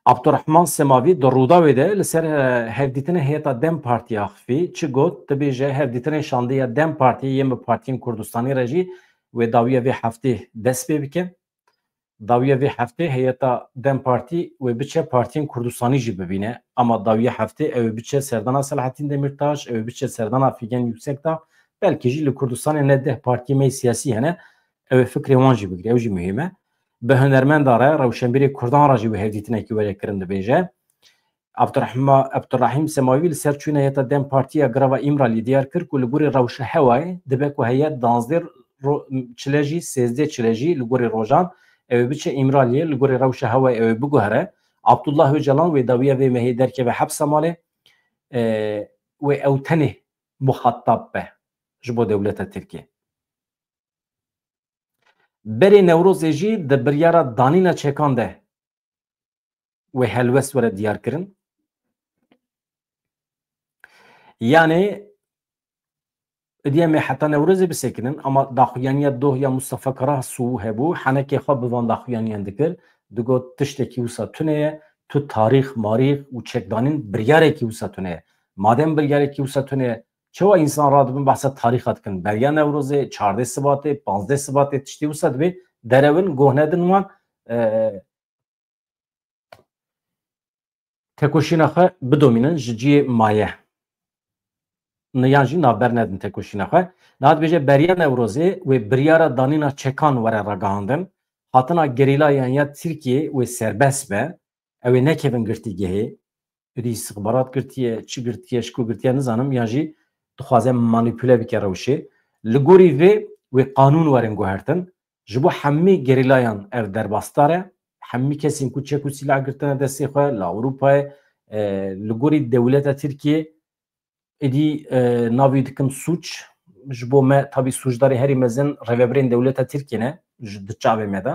Abdurrahman Semavî di Rûdawê de li ser, e, hevdîtinê heyeta DEM Partî axifî çi got? Dibêje, hevdîtinên şandeya DEM Partî yên bi partiyên Kurdistanî re jî wê dawiya vê heftê dest pê bike. Dawiya vê heftê heyeta DEM Partî wê biçe partiyên Kurdistanî jî bibîne. Ama dawiya heftê ew ê biçe serdana Selahattin Demirtaş, ew ê biçe serdana Figen Yüksekdağ. Belkî jî li Kurdistanê ne deh partiyê me yê siyasî hene, ew ê fikrê wan jî bigire, ew jî muhîm e. Bi hunermenda re, rewşenbîrê Kurdan re jî wê hevdîtinekî were kirin, dibêje. Abdurrahma-, Abdurrahîm Semawî li ser çûyîna heyeta DEM Partî ya girava Îmralî diyar kir ku li gorî rewşa hewayê dibe ku heyet danzdeh ro-, çile jî, sêzdeh çile jî li gorî rojan ew ê biçe Îmraliyê, li gorî rewşa hewayê ew ê biguhere. Abdullah Ocalan wê dawiya vê mehê derkeve hepsa malê, e, wê ew tenê muxatab be ji bo dewleta Tirkiyê. Berê Newrozê jî di biryara danîna çekan de wê helwest were diyar kirin. Yanê, êdî em ê heta Newrozê bisekinin, ama daxuyaniya doh ya Mustafa Kara Sû hebû, henekê xwe bi van daxuyaniyan dikir, digot, tiştekî wisa tune ye, tu tarîx, marîx û çekdanîn biryarekî wisa tune ye. Madem biryarekî wisa tune ye, çawa însan radibin behsa tarîxa dikin? Beriya Newrozê, çardeh Sibatê, panzdeh Sibatê, tiştê wisa dibê, derewin, goh nedin wan, e, tekoşîna xwe bidomînin ji cihê maye. Yan jî navber nedin tekoşîna xwe. Niha dibêje beriya Newrozê wê biryara danîna çekan were ragihandin. Hatina gerîlayan ya Tirkiyê wê serbest be. Ew ê nekevin girtîgehê. Êdî îstixbarat girtiye, çi girtiye, ji ku girtiye nizanim, yan jî dixwaze manîpule bike rewşê. Li gorî vê wê qanûn werin guhertin. Ji bo hemî gerîlayan ev derbasdar e. Hemî kesên ku çek û sîlah girtine destê xwe li Ewropayê, e, li gorî dewleta Tirkiyê êdî, e, navî dikin sûc. Ji bo me tabî sûcdarê herî mezin rêvebirên dewleta Tirkiyê ne, ji di çavê me de.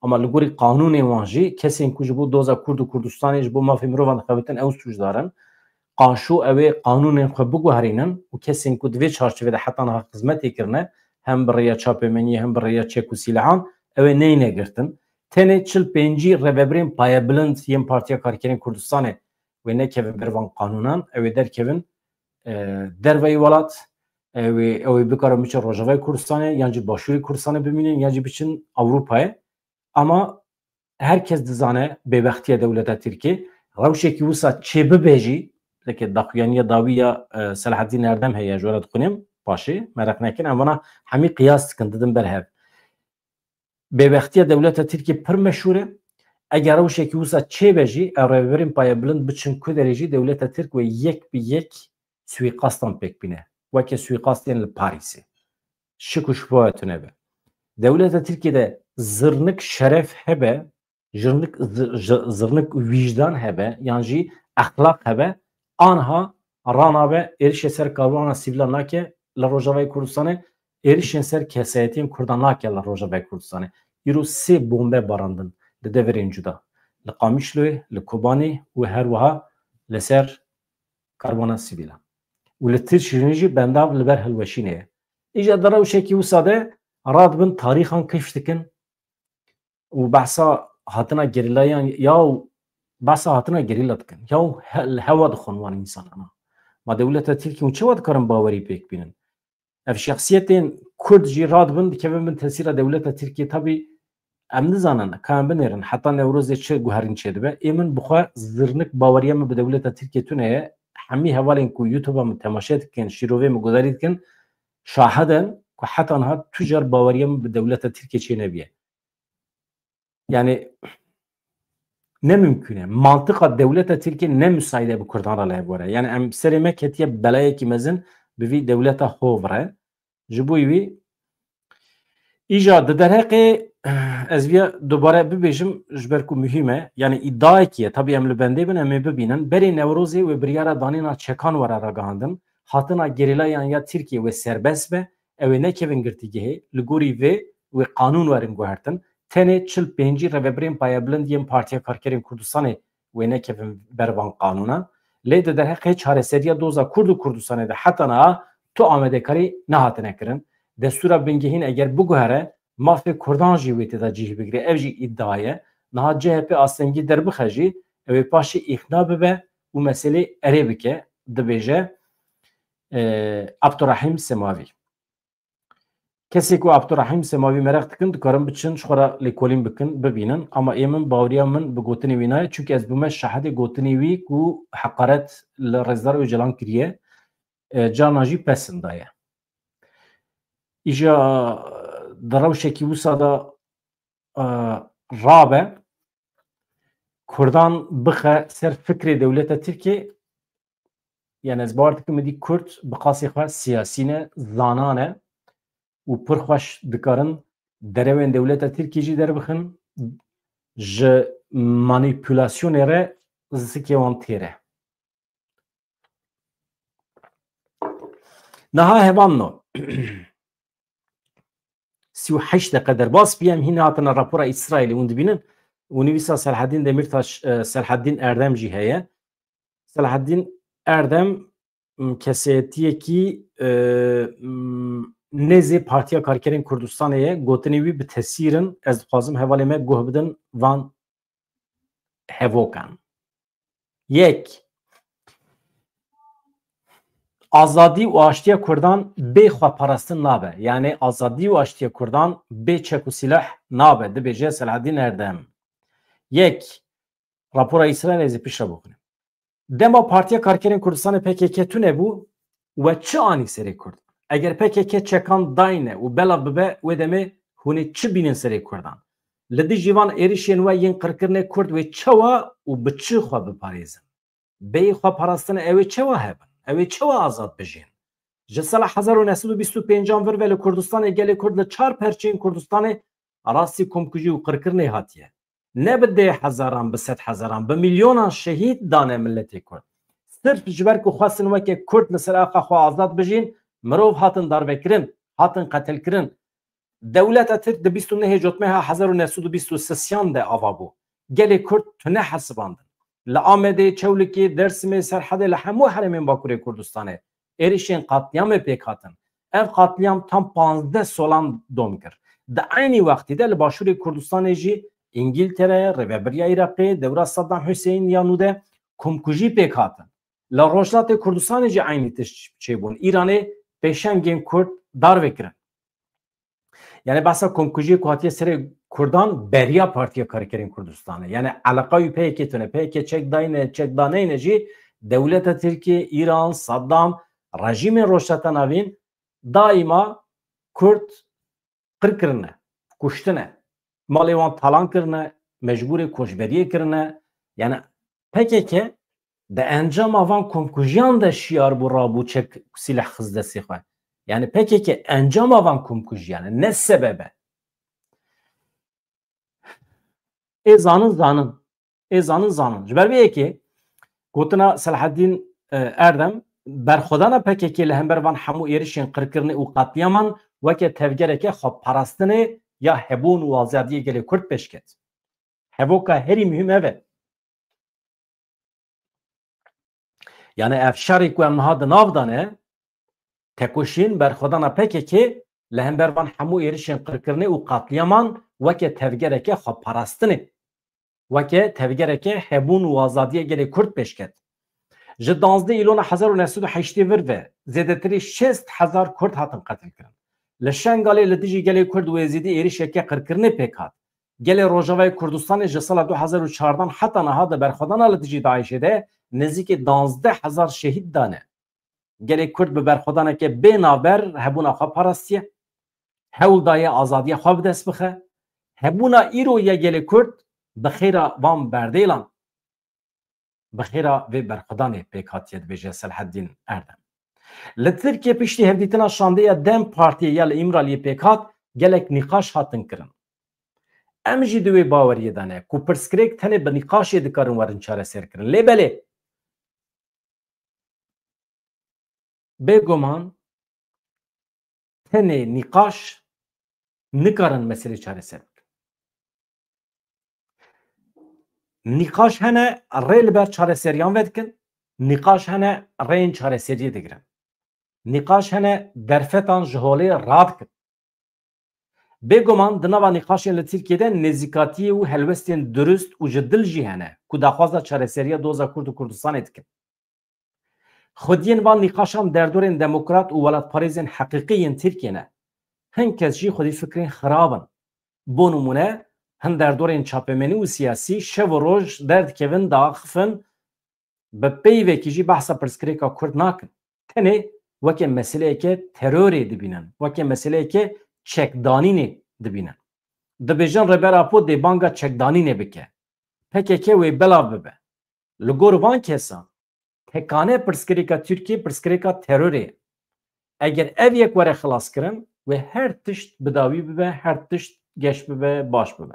Ama li gorî qanûnê wan jî kesên ku ji bo doza Kurd û Kurdistanê, ji bo mafê mirovan dixebitin, ew sûcdar in. Qaşo ew ê qanûnên xwe biguherînin û kesên ku di vê çarçovê de heta niha xizmetê kirine, hem bi rêya çapemeniyê, hem bi rêya çek û sîlehan, ew ê neyne girtin. Tenê çil pêncî rêvebirên payebilind yên Partiya Karkerên Kurdistanê wê nekevin ber van qanûnan, ew ê derkevin, e, derveyî welat, ew ê, ew ê bikarin biçin Rojavayê Kurdistanê, yan jî Başûrê Kurdistanê bimînin, yan jî biçin Ewropayê. Ama her kes dizane bêbextiya dewleta Tirkiyê. Rewşekî wisa çêbibe jî, weke daxuyaniya dawî ya, e, Selahaddîn Erdem heye, ji we re dixwînim, paşê, mereq nekin, em vana hemî qiyas dikin, didin ber hev. Bêbextiya dewleta Tirkiyê pir meşhûr e. Eger rewşekî wisa çêbe jî, ew rêvebirên payebilind biçin ku derê jî, dewleta Tirk wê yek bi yek suîqastan pêk bîne. Weke suîqastên li Parîsê. Şik û şubawe tune be. Dewleta Tirkiyê de zirnik şeref hebe, zirnik, zi-, ji-, zirnik wîjdan hebe, yan jî exlaq hebe, anha ranabe êrişê ser karwana sivîlan nake li Rojavayê Kurdistanê, êrişên ser kesayetiyên Kurdan nake li Rojavayê Kurdistanê. Îro sê bombe barandin di deverên cuda. Li Qamişloyê, li Kobanê û her wiha li ser karwana sivîlan. Û li Tişrînê jî bendav li ber hilweşînê ye. Îja di rewşekî wisa de radibin tarîxan kifş dikin û behsa hatina gerîlayan, ya û behsa hatina gerîla dikin. Ya û he-, li hewa dixwin wan însanana. Ma dewleta Tirkiyê hûn çawa dikarin bawerî pêk bînin? Ev şexsiyetên Kurd jî radibin, dikevin bin tesîra dewleta Tirkiyê. Tabî em nizanin, ka em binêrin, heta Newrozê çi guherîn çêdibe. Ê min bi xwe zirnik baweriya min bi dewleta Tirkiyê tune ye. Hemî hevalên ku YouTube-a min temaşe dikin, şîrovê min guhdarî dikin, şahid in ku heta niha tu car baweriya min bi dewleta Tirkiyê çênebiye. Yani, ne mimkun e. Mantiqa dewleta Tirkiye ne müsaide bi Kurdan re li hev were. Yani em serê me ketiye belayekî mezin bi vî dewleta hov re. Ji bo wî îja di derheqê ez viya dubare bibêjim ji ber ku muhîm e. Yani îdiayekî ye. Tabî em li bendê bin em ê bibînin. Berê Newrozê wê biryara danîna çekan were ragihandin. Hatina gerîlayan ya Tirkiye wê serbest be. Ew ê nekevin girtîgehê. Li gorî vê wê qanûn werin guhertin. Tenê çil pêncî rêvebirên payebilind yên Partiya Karkerên Kurdistanê wê nekevin ber van qanûna. Lê di derheqê çareseriya doza Kurd û Kurdistanê de heta niha tu amadekarî nehatine kirin. Destûra bingehîn eger biguhere, mafê Kurdan jî wê tê de cih bigire. Ev jî îdia ye. Niha C H P astengî derbixe jî, ew ê paşê îqna bibe û meselê erê bike, dibêje, e, Abdurrahîm Semavî. Kesê ku Abdurrahîm Semavî meraq dikin, dikarin biçin, ji xwe re lêkolîn bikin, bibînin. Ama ê min, baweriya min bi gotinê wî nayê, çunke ez bûme şahidê gotinê wî ku heqaret li Rêzdar Ocalan kiriye, e, carna jî pesin daye. Îja di rewşekî wisa de, e, rabe, Kurdan bixe ser fikrê dewleta Tirkiyê, yani ez bawer dikim, êdî Kurd bi qasê xwe siyasî ne, zana ne û pir xweş dikarin derewên dewleta Tirkiyê jî derbixin, ji manîpulasyonê re zikê wan têr e. Niha hevalno. Sî û heşt deqe derbas bûye, em hîn hatine rapora Îsraîlê, hûn dibînin. Û nivîsa Selahedîn Demîrtaş, e, Selahedîn Erdem jî heye. Selahedîn Erdem, m, kesayetiyekî, e, m, nêzê Partiya Karkerên Kurdistanê ye. Gotinê wî bi tesîr in. Ez dixwazim hevalê me guh bidin van hevokan. Yek, azadî û aştiya Kurdan bê xweparastin nabe. Yani azadî û aştiya Kurdan bê çek û silah nabe, dibêje Selahedîn Erdem. Yek, rapora Îsraîlê ez ê piştre bixwînim. Dema Partiya Karkerên Kurdistanê P K K tune bû, we çi anî serê Kurd? Eger P K K çekan dayne û bela bibe, wê demê hûn ê çi bînin serê Kurdan? Li dijî van êrişên we yên qirkirinê Kurd wê çawa û bi çi xwe biparêzin? Bêyî xwe parastin ew ê çawa hebin? Ew ê çawa azad bijîn? Ji sala hezar û neh sed û bîst û pêncan vir ve li Kurdistanê gelê Kurd li çar perçeyên Kurdistanê rastî komkujî û qirkirinê hatiye. Ne bi deh hezaran, bi sed hezaran, bi milyonan şehîd dane miletê Kurd. Sirf ji ber ku xwestin weke Kurd li ser axa xwe azad bijîn, mirov hatin darvekirin, hatin qetilkirin. Dewleta Tirk di bîst û nehê Cotmeha hezar û neh sed û bîst û sêyan de ava bû. Gelê Kurd tune hesibandin. Li Amedê, Çewlikê, Dersimê, Serhedê, li hemû herêmên Bakurê Kurdistanê êrişên qetlîamê pêk hatin. Ev qetlîam tam panzdeh solan dom kir. Di eynî wextî de li Başûrê Kurdistanê jî Îngîltere, Rêvebiriya Iraqê, dewra Saddam Huseyîn ya nû de komkujî pêk hatin. Li Rojhilatê Kurdistanê jî eynî tişt çêbûn. Îranê pêşengên Kurd darve kirin. Yani behsa komkujiyê ku hatiye serê Kurdan beriya Partiya Karkerên Kurdistanê. Yani eleqa wî P K K tune. P K K çek dayne, çek daneyne jî dewleta Tirkiye, Îran, Saddam, rejîmên Rojhilata Navîn daîma Kurd qir kirine, kuştine. Malê wan talan kirine, mecbûrê koçberiyê kirine. Yani P K K di encama van komkujiyan de şiyar bû, rabû çek, sîleh xist destê xwe. Yani P K K encama van komkujiyan e, ne sebeb e. Ê zanin, zanin. Ê zanin, zanin. Ji ber vê yekê gotina Selahedîn, e, Erdem, berxwedana P K K li hember van hemû êrişên qirkirinê û qetlîaman weke tevgereke xweparastinê ya hebûn û azadiyê gelê Kurd pêş ket. Hevoka herî muhîm ev e. Yani ev şerê ku em niha di nav de ne, tekoşîn, berxwedana P K K li hember van hemû êrişên qirkirinê û qetlîaman weke tevgereke xweparastinê, weke tevgereke hebûn û azadiyê gelê Kurd pêş ket. Ji danzdeh Îlona hezar û neh sed û heştê vir ve zêdetirî şêst hezar Kurd hatin qetilkirin. Li Şengalê li dijî gelê Kurd û Êzidî êrişeke qirkirinê pêk hat. Gelê Rojavayê Kurdistanê ji sala du hezar û çardan heta niha di berxwedana li dijî DAIŞê de nêzîkî danzdeh hezar şehîd dane. Gelê Kurd bi berxwedaneke bê navber hebûna xwe parastiye. Hewl daye azadiya xwe bi dest bixe. Hebûna îro ya gelê Kurd bi xêra van berdêlan, bi xêra vê berxwedanê pêk hatiye, dibêje Selheddîn Erdem. Li Tirkiye piştî hevdîtina şandeya DEM Partiyê ya li Îmraliyê pêk hat, gelek nîqaş hatin kirin. Em jî di wê baweriyê de ne ku pirsgirêk tenê bi nîqaşê dikarin werin çareserkirin. Lê belê, bêguman tenê nîqaş nikarin meselê çareser bikin. Nîqaş hene rê li ber çareseriyan vedikin, nîqaş hene rêyên çareseriyê digirin. Nîqaş hene derfetan ji holê radikin. Bêguman di nava nîqaşên li Tirkiyê de nêzîkatiyê û helwestên durust û ji dil jî hene ku daxwaza çareseriya doza Kurd û Kurdistanê dikin. Xwediyên van nîqaşan derdorên demokrat û welatparêzên heqîqî yên Tirkiyê ne. Hin kes jî xwedî fikrên xirab in. Bo nimûne, hin derdorên çapemenî û siyasî şev û roj derdikevin, diaxifin, bi peyvekî jî behsa pirsgirêka Kurd nakin. Tenê weke meseleyeke terorê dibînin, weke meseleyeke çekdanînê dibînin. Dibêjin Rêber Apo dê banga çekdanînê bike. P K K wê belav bibe. Li gor van kesan, tekane pirsgirêka Tirkiyê pirsgirêka terorê ye. Eger ev yek were xilaskirin, wê her tişt bi dawî bibe, her tişt geş bibe, baş bibe.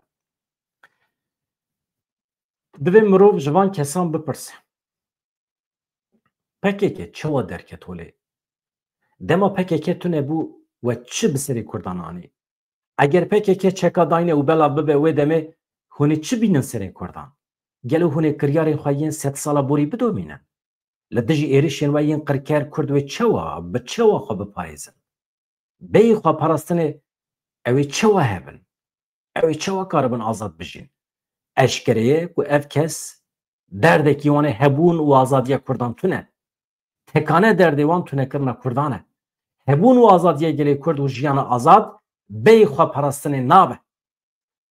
Divê mirov ji van kesan bipirse, P K K çawa derket holê? Dema P K K tune bû, we çi bi serê Kurdan anî? Eger P K K çeka dayne û belav bibe wê demê, hûn ê çi bînin serê Kurdan? Gelo hûn ê kiryarên xwe yên sedsala borî bidomînin? Li dijî êrişên we yên qirker Kurd wê çawa, bi çawa xwe biparêzin? Bêyî xweparastinê ew ê çawa hebin? Ew ê çawa karibin azad bijîn? Eşkere ye ku ev kes derdekî wan ê hebûn û azadiya Kurdan tune. Tekane derdê wan tunekirina Kurdan e. Hebûn û azadiya gelê Kurd û jiyana azad bêyî xweparastinê nabe.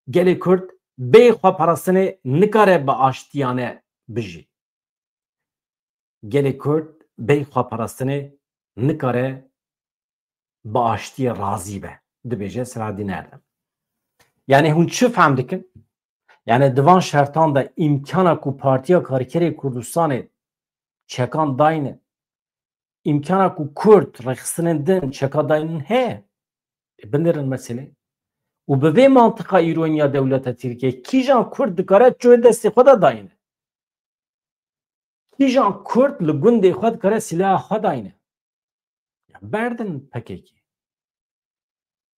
Gelê Kurd bêyî xweparastinê nikare bi aştiyane bijî. Gelê Kurd bêyî xweparastinê nikare bi aştiyê razî be, dibêje Selahaddin Erdem. Yani hûn çi fehm dikin? Yani di van şertan de îmkana ku Partiya Karkerê Kurdistanê çekan dayne, îmkana ku Kurd rêxistinên din çeka daynin heye? E, binêrin meselê. Û bi vê mantiqa îroniya dewleta Tirkiye kîjan Kurd dikare çûyê destê xwe de dayne? Kîjan Kurd li gundê xwe dikare sîlaha xwe dayne? Ya berdin P K K.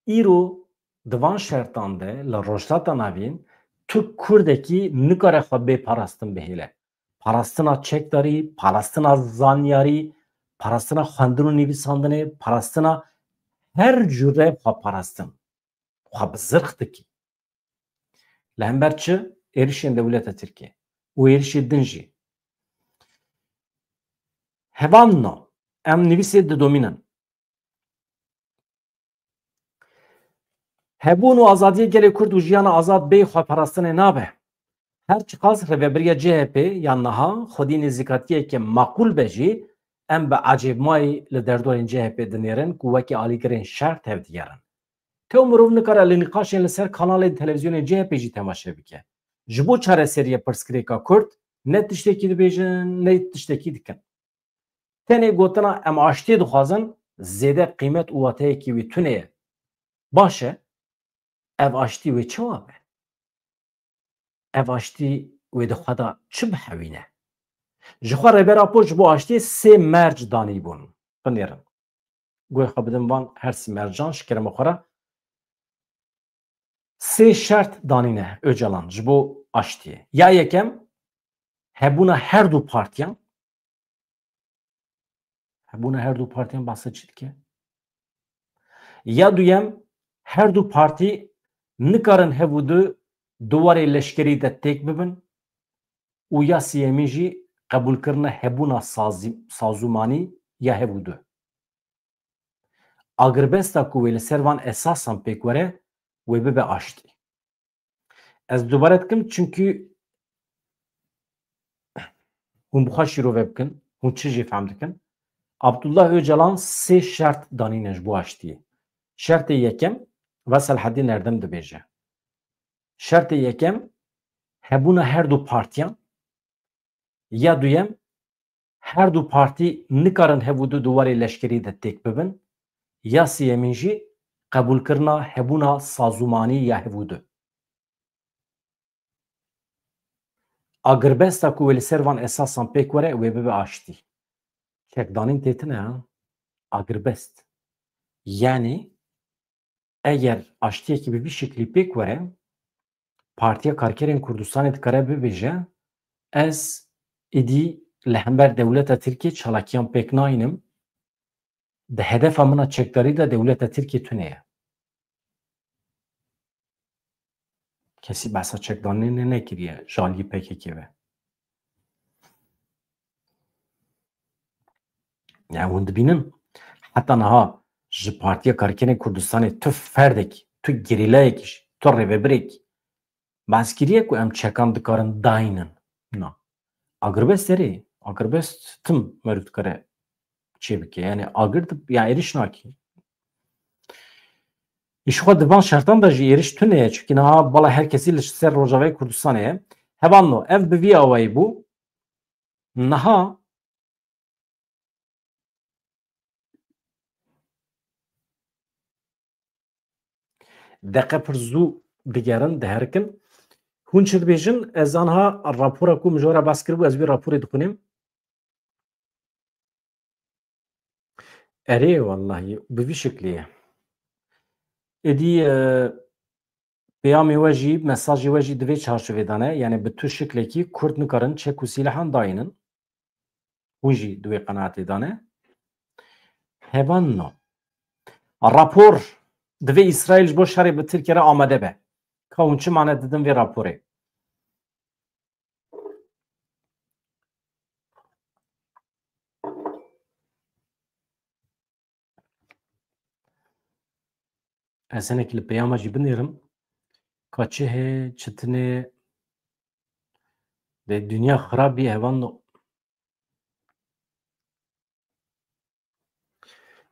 Îro di van şertan de li Rojhilata Navîn tu Kurdekî nikare xwe bê parastin bihêle. Parastina çekdarî, parastina zanyarî, parastina xwendin û nivîsandinê, parastina her cure xwe parastin. Xwe bi zirx dikî. Li hember çi? Êrişên dewleta Tirkiye û êrişê din jî. Hevalno, em nivîsê didomînin. Hebûn û azadiyê gelê Kurd û jiyana azad bê xweparastinê nabe. Her çiqas rêvebiriya C H P ya niha xwedî nêzîkatiyeke maqûl be jî, em bi ecêbmayî li derdorên C H P dinêrin ku wekî alîgirên şer tevdigerin. Tew mirov nikare li nîqaşên li ser kanalên televîzyonên C H P jî temaşe bike. Ji bo çareseriya pirsgirêka Kurd ne tiştekî dibêjin, ne tiştekî dikin. Tenê gotina em aştiyê dixwazin, zêde qîmet û wateyekî wî tune ye. Baş e, ev aştî wê çawa be? Ev aştî wê di xwe de çi bihewîne? Ji xwe Rêber Apo ji bo aştiyê sê merc danîbûn. Binêrin. Guhê xwe bidin van her sê mercan, ji kerema xwe re. Sê şert danîne Ocalan ji bo aştiyê. Ya yekem, hebûna her du partiyan. Hebûna her du partiyan behsa çi dike? Ya duyem, her du partî nikarin hev û du di warê leşkerî de têk bibin û ya sêyemîn jî qebûlkirina hebûna sazî-, sazûmanî ya hev û du. Agirbesta ku wê li ser van esasan pêk were, wê bibe aştî. Ez dubare dikim, çimkî hûn bi xwe şîrove bikin, hûn çi jî fehm dikin. Abdullah Ocalan sê şert danîne ji bo aştiyê. Şertê yekem, va Selhedîn Erdem dibêje. Şertê yekem, hebûna her du partiyan, ya duyem, her du partî nikarin hev û du di warê leşkerî de têk bibin, ya sêyemîn jî qebûlkirina hebûna sazûmanî ya hev û du. Agirbesta ku wê li ser van esasan pêk were, wê bibe aştî. Çekdanîn tê tine ha. Agirbest. Yanî eger aştiyekî bi vî şiklî pêk were, Partiya Karkerên Kurdistanê dikare bibêje, ez êdî li hember dewleta Tirkiyê çalakiyan pêk nayînim. Di hedefa min a çekdarî de dewleta Tirkiyê tune ye. Kesî behsa çekdanê ne-, nekiriye ji aliyê P K K ve. Yani hûn dibînin, heta niha ji Partiya Karkerên Kurdistanê tu ferdekî, tu gerîlayekî jî, tu rêvebirekî behs kiriye ku em çekan dikarin daynin? Na. Agirbest erê, agirbest tim meriv dikare çê bike. Yani agir di-, yani êrîş nake. Îşxwe di van şertan de jî êrîş tune ye. Çimkî niha bala her kesî li ser Rojavayê Kurdistanê ye. Hevalno, ev bi vî awayî bû. Niha deqe pir zû digerin, diherikin. Hûn çi dibêjin? Ez anha rapora ku min ji we re behs kiribû, ez wî raporê dixwînim. Erê, wellahî, bi vî şiklî ye. Êdî, e, peyamê we jî, mesajê we jî di vê çarçovê de ne. Yani bi tu şiklekî Kurd nikarin çek û sîlehan dayînin. Hûn jî di wê qenaetê de ne. Hevalno. Rapor, divê Îsraîl ji bo şerê bi Tirkiye re amade be. Ka hûn çima nedidin vê raporê? Ez hinekî li peyama jî binêrim. Ka çi heye, çi tune. Dê dinya xirab bî, hevalno.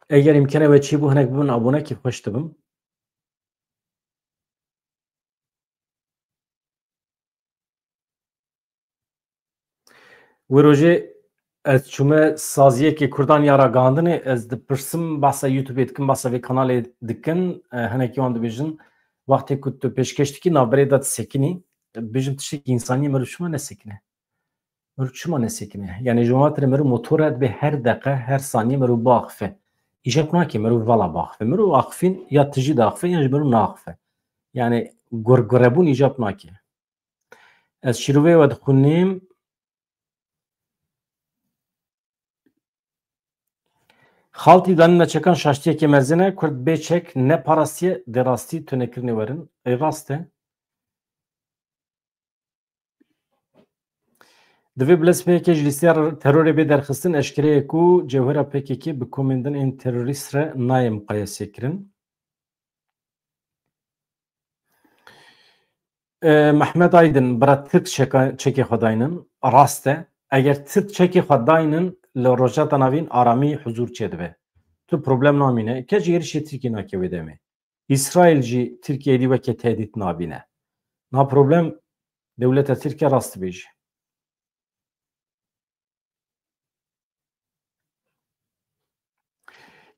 Eger îmkene we çêbû hinek bibin abone, kêfxweş dibim. Wê rojê ez çûme saziyekê Kurdan ya ragihandinê, ez dipirsim, behsa YouTubeê dikin, behsa vê kanalê dikin, e, hinekî wan dibêjin, wextê ku tu pêşkêş dikî, navberê de disekinî, dibêjin tiştekî însanî ye, meriv çima nesekine? Meriv çima nesekine? Yani ji wan ve meriv motor re dibe her deqe, her saniye meriv biaxife. Îcab nake meriv vala biaxife. Meriv axifîn ya tijî diaxife, yan jî meriv naxife. Yani gurgurebûn îcab nake. Ez şîrovê we dixwînim. Xaltî danîna çekan şaştiyekê mezin e. Kurd bê çek ne parastiye, dê rastî tunekirinê werin. Ê rast e. Divê bilez P K K ji lîsteya terorê bê derxistin, eşkere ye ku cewhera P K K bi komên din ên terorîst re nayê muqayesê kirin. E, Mehmet Aydin, bira Tirk çeka-, çekê xwe daynin. Rast e. Eger Tirk çekê xwe daynin, li Rojhilata Navîn aramî huzûr çêdibe. Tu problem namîne. Kes jî êrişê Tirkiyê nake wê demê. Îsraîl jî Tirkiyeyê dî weke tehdît nabîne. Na problem dewleta Tirkiye rast dibêje.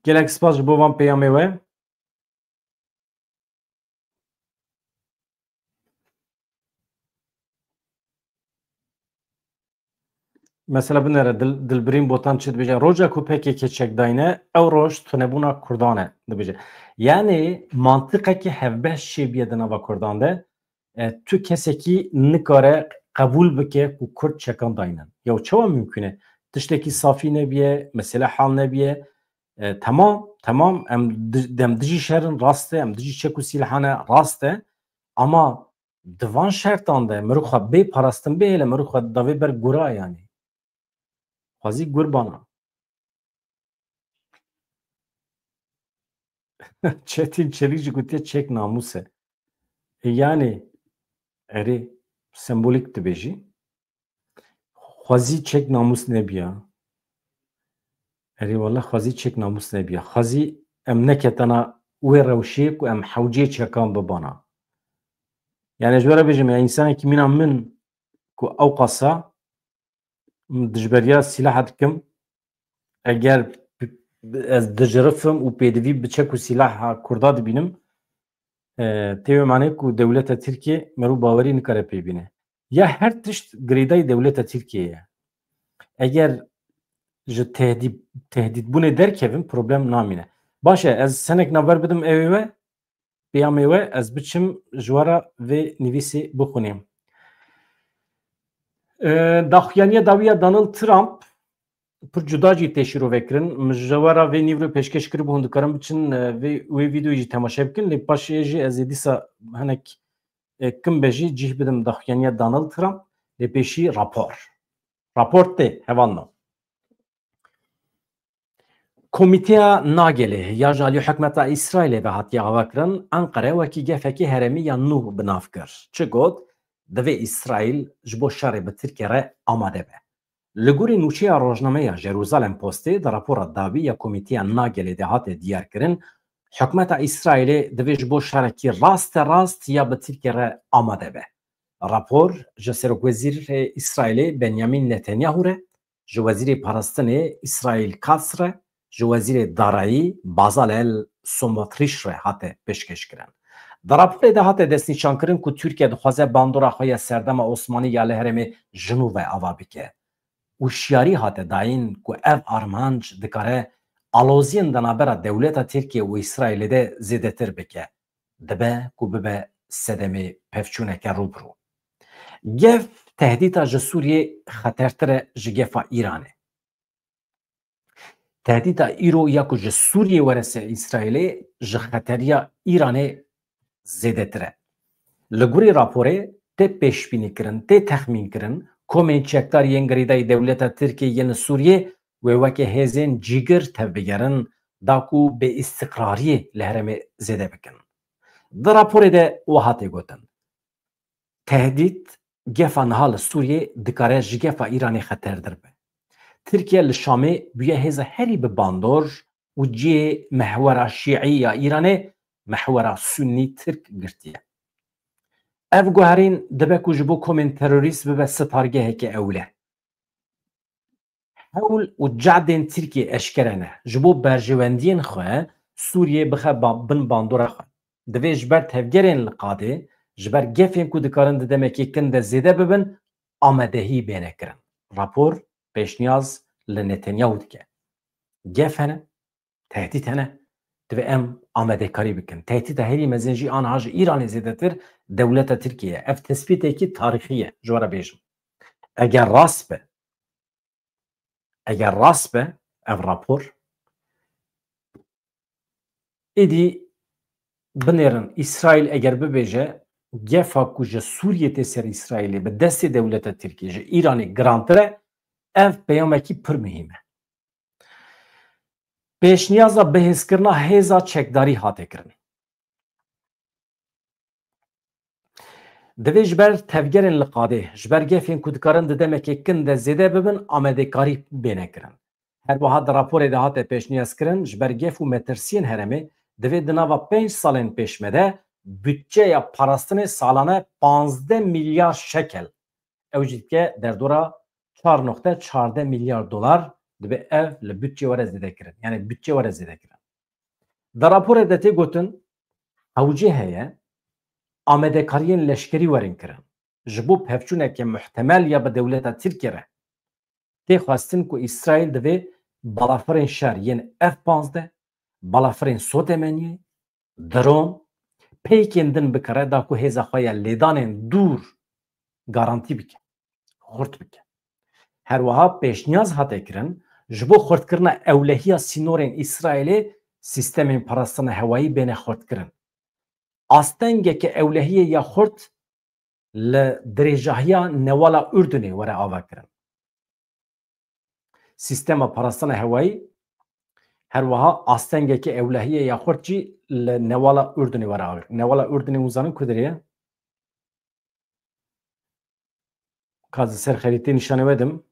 Gelek spas ji bo van peyamê we. Mesela binêre Dil-, Dilbirîn Botan çi dibêje? Roja ku P K K çek dayne, ew roj tunebûna Kurdan e, dibêje. Yani mantiqekî hevbeş çêbiye di nava Kurdan de, e, tu kesekî nikare qebûl bike ku Kurd çekan daynin. Ya çawa mimkun e? Tiştekî safî nebiye, mesele hal nebiye. E, temam, temam, em di-, dem dijî şerin, rast e, em dijî çek û sîlehane, rast e. Ama di van şertan de mirov xwe bê parastin bihêle, mirov xwe davê ber gura yani. Xwezî gurbana. Çetin Çelîk jî gotiye çek namûs e. E, yani, erê, sembolîk dibêjî. Xwezî çek namûs nebiya. Erê, wele xwezî çek namûs nebiya. Xwezî em neketana wê rewşê ku em hewcê çekan bibana. Yani ji we re bêjim, ya însanekî mîna min ku ew qasa dijberiya sîlaha dikim, eger ez dicirifim û pêdivî bi çek û sîlaha Kurda dibînim, e, tê wê manê ku dewleta Tirkiye merû bawerî nikare pê bîne. Ya her tişt girêdayî dewleta Tirkiye ye. Eger ji tehdî-, tehdîtbûnê derkevin, problem namîne. Baş e, ez senek navber bidim ew ê we, peyamê we, ez biçim ji we re vê nivîsê bixwînim. E, daxuyaniya dawî ya Donald Trump pir cuda jî tê şîrove kirin. Min ji we re vê nîvro pêşkêş kiribû, hûn dikarin biçin, e, vê, wê vîdeoyê jî temaşe bikin. Lê paşê jî ez ê dîsa hinek, e, kim be jî cih bidim daxuyaniya Donald Trump. Lê pêşî rapor. Rapor tê, hevalno. Komîteya Nagelê ya ji alî hikûmeta Îsraîlê ve hatiye avakirin, Enqere wekî gefekî herêmî ya nû bi nav kir. Çi got? Divê Îsraîl ji bo şerê bi Tirkiye re amade be. Li gorî nûçeya rojnameya Jerusalem Postê di rapora dawî ya Komîteya Nagelê de hate diyarkirin, hikûmeta Îsraîlê divê ji bo şerekî raste rast ya bi Tirkiye re amade be. Rapor ji Serokwezîrê Îsraîlê Benyamin Netanyahu re, ji Wezîrê Parastinê Îsraîl Katz re, ji Wezîrê Darayî Bazalel Somotrîş re hate pêşkêşkirin. Di raporê de hate destnîşankirin ku Tirkiye dixwaze bandora xwe ya serdema Osmanî ya li herêmê ji nû ve ava bike. Û şiyarî hate dayîn ku ev armanc dikare aloziyên di navbera dewleta Tirkiye û Îsraîlê de zêdetir bike. Dibe ku bibe sedemê pevçûneke rûbirû. Gef tehdîta ji Sûriyê xetertir e ji gefa Îranê. Tehdîta îro ya ku ji Sûriyê were ser Îsraîlê ji xeteriya Îranê zêdetir e. Li gorî raporê tê pêşbînîkirin, tê texmînkirin, komên çekdar yên girêdayî dewleta Tirkiyê yên li Sûriyê wê weke hêzên cîgir tevbigerin, da ku bêîstiqrariyê li herêmê zêde bikin. Di raporê de wiha tê gotin, tehdît gefa niha li Sûriyê dikare ji gefa Îranê xeterdir be. Tirkiye li Şamê bûye hêza herî bi bandor û cihê mehwera şîî ya Îranê mehwera sunnî tirk girtiye. Ev guherîn dibe ku ji bo komên terorîst bibe sitargeheke ewle. Hewl û cehdên Tirkiyê eşkere ne. Ji bo berjewendiyên xwe Sûriyê bixe ba-, bin bandora xwe. Divê ji ber tevgerên li qadê, ji ber gefên ku dikarin di demekê kin de zêde bibin, amadehî bêne kirin. Rapor pêşniyaz li Netanyahu dike. Gef hene, tehdît hene, divê em amadekarî bikin. Tehdîta herî mezin jî aniha ji Îranê zêdetir dewleta Tirkiyê ye. Ev tespîtekî tarîxî ye, ji we re bêjim. Eger rast be, eger rast be ev rapor, êdî binêrin, Îsraîl eger bibêje, gefa ku ji Sûriyê tê ser Îsraîlê bi destê dewleta Tirkiyê ji Îranê girantir e, ev peyamekî pir muhîm e. Pêşniyaza bihêzkirina hêza çekdarî hate kirin. Divê ji ber tevgerên li qadê, ji ber gefên ku dikarin di demekê kin de zêde bibin, amadekarî bêne kirin. Her wiha di raporê de hate pêşniyazkirin, ji ber gef û metirsiyên herêmê, divê di nava pênc salên pêşme de budçeya parastinê salane panzdeh milyar şekel, ew jî dike derdora çar noqte çardeh milyar dolar, dibe ev li budçê were zêde kirin. Yani budçê were zêde kirin. Di raporê de tê gotin, hewce heye amadekariyên leşkerî werin kirin. Ji bo pevçûneke muhtemel ya bi dewleta Tirkiyê re tê xwestin ku Îsraîl divê balafirên şer yên F panzdeh, balafirên sotemeniyê, dron, peyekên din bikare da ku hêza xwe ya lêdanên dûr garantî bike, xurt bike. Her wiha pêşniyaz hate kirin, ji bo xurtkirina ewlehiya sînorên Îsraîlê sîstemên parastina hewayî bêne xurtkirin. Astengeke ewlehiyê ya xurt li dirêjahiya newala Urdunê were avakirin. Sîstema parastina hewayî her wiha astengeke ewlehiyê ya xurt jî li newala Urdunê were avakirin. Newala Urdunê hûn zanin ku derê ye? Ka ez li ser xerîtê nîşanê we dim.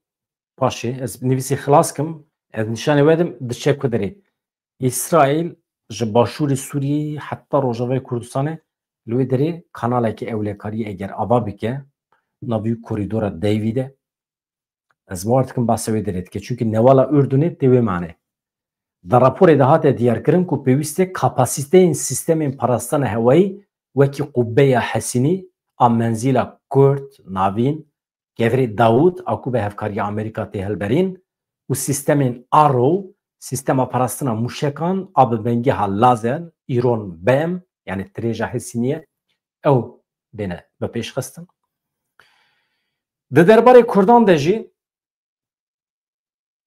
Paşê ez nivîsî xilas kim, ez nîşanê we dim, diçe ku derê. Îsraîl ji başûrê Sûriyeyê heta Rojavayê Kurdistanê Li wê derê kanaleke ewlekariyê eger ava bike, navî korîdora Dewî de, ez bawer dikim behsa wê derê dike. Çunkî newala Urdunê tê wê manê. Di raporê de hate diyarkirin ku pêwîst e kapasîteyên sîstemên parastina hewayî wekî qubbeya Hesinî a menzîla kurt, navîn, Kevirê Dawûd a ku bi hevkariya Amerîka tê hilberîn û sîstemên Arrow, sîstema parastina mûşekan a bi bengeha lazer, îron B M, yanî dirêja Hesinî ye, ew bêne bi pêş xistin. Di derbarê Kurdan de jî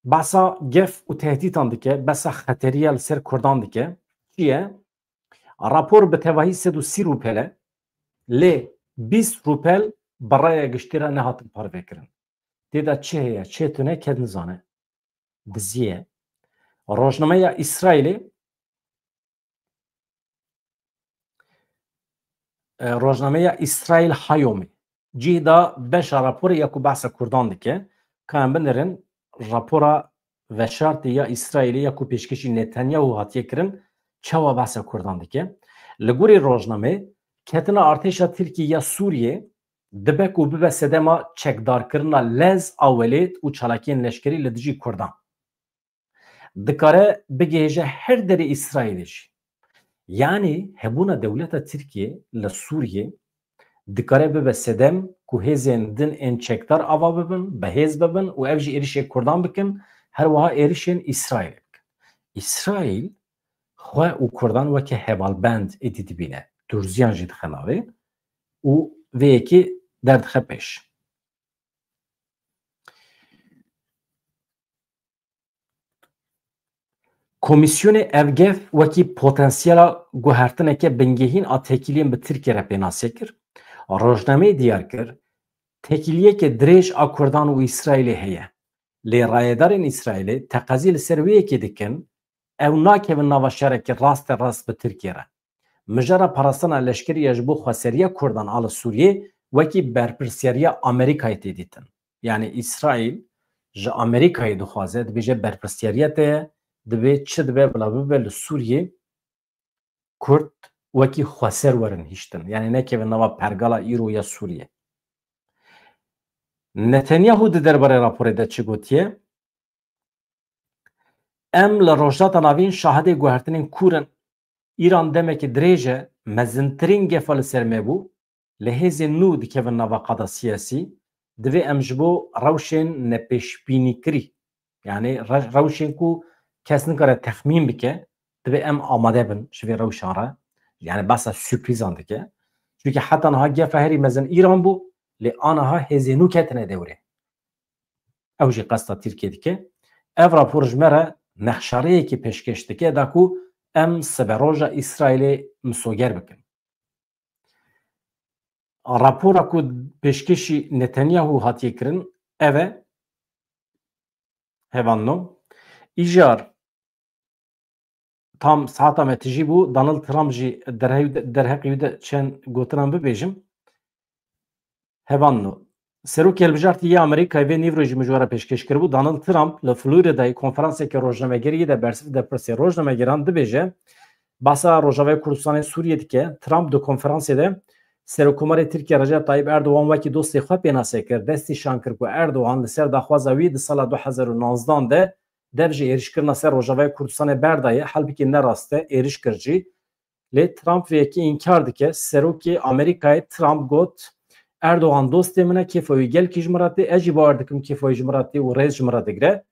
behsa gef û tehdîtan dike, behsa xeteriya li ser Kurdan dike. Çi ye? Rapor bi tevahî sed û sî rûpel e, lê bîst rûpel bi raya giştî re nehatin parvekirin. Tê de çi heye, çi tune, kes nizane. Dizî ye. Rojnameya Îsraîlê, e, rojnameya Îsraîl Hayomê cih da beşa raporê ya ku behsa Kurdan dike, ka em binêrin rapora veşartê ya Îsraîlê ya ku pêşkêşî Netanyahu hatiye kirin, çawa behsa Kurdan dike. Li gorî rojnamê, ketina artêşa Tirkiyê ya Sûriyê dibe ku bibe sedema çekdarkirina lez a welêt û çalakiyên leşkerî li dijî Kurdan. Dikare bigihêje her derê Îsraîlê jî. Yanî hebûna dewleta Tirkiyê li Sûriyê dikare bibe sedem ku hêzên din ên çekdar ava bibin, bi hêz bibin û ev jî êrişê Kurdan bikin, her wiha êrişên Îsraîlê bikin. Îsraîl xwe û Kurdan weke hevalbend êdî dibîne. Durziyan jî dixe navê û vê yekê derdixe pêş. Komîsyonê ev gef wekî potensiyela guhertineke bingehîn a têkiliyên bi Tirkiye re pênase kir. Rojnameyê diyar kir, têkiliyeke dirêj a Kurdan û Îsraîlê heye. Lê rayedarên Îsraîlê teqezî li ser wê yekê dikin, ew nakevin nava şerekî raste rast bi Tirkiye re. Mijara parastina leşkerî ya ji bo xweseriya Kurdan a li Sûriyê wekî berpirsiyariya Amerîkayê tê dîtin. Yanî Îsraîl ji Amerîkayê dixwaze, dibêje berpirsiyariya te ye, dibê çi dibe bila bibe li Sûriyê Kurd wekî xweser werin hiştin. Yanî nekevin nava pergala îro ya Sûriyê. Netanyahu di derbarê raporê de çi gotiye? Em li Rojhilata Navîn şahidê guhertinên kûr in. Îran demekî dirêj e, mezintirîn gefa li ser me bû. Lê hêzên nû dikevin nava qada siyasî. Divê em ji bo rewşên nepêşbînîkirî, yanî re-, rewşên ku kes nikare texmîn bike, divê em amade bin ji vê rewşan re. Yanî behsa sürprîzan dike. Çunkî heta niha gefa herî mezin Îran bû, lê aniha hêzên nû ketine dewrê. Ew jî qesta Tirkiye dike. Ev rapor ji me re nexşareyekî pêşkêş dike da ku em siberoja Îsraîlê misoger bikin. Rapora ku pêşkêşî Netanyahu hatiye kirin, ev e. Hevalno. Îcar tam saeta me tijî bû, Donald Trump jî derhe-, derheqî wî de çend gotinan bibêjim. Hevalno. Serokê Hilbijartî yê Amerîkayê vê nîvro jî min ji we re pêşkêş kiribû. Donald Trump li Floridayê konferanseke rojnamegeriyê de bersiv de pirsê rojnamegeran dibêje, behsa Rojavayê Kurdistanê Sûriyê dike. Trump di konferansê de Serokkomarê Tirkiye Recep Tayyip Erdogan wekî dostê xwe pênase kir. Destnîşan kir ku Erdogan li ser daxwaza wî di sala du hezar û nozdehan de dev ji êrişkirina ser Rojavayê Kurdistanê berdaye, halbikî ne rast e, êriş kir jî. Lê Trump vê yekê înkar dike. Serokê Amerîkayê Trump got, Erdogan dostê min e, kêfa wî gelkî ji min re tê, ez jî bawer dikim kêfa wî ji min re tê û rêz ji min re digre.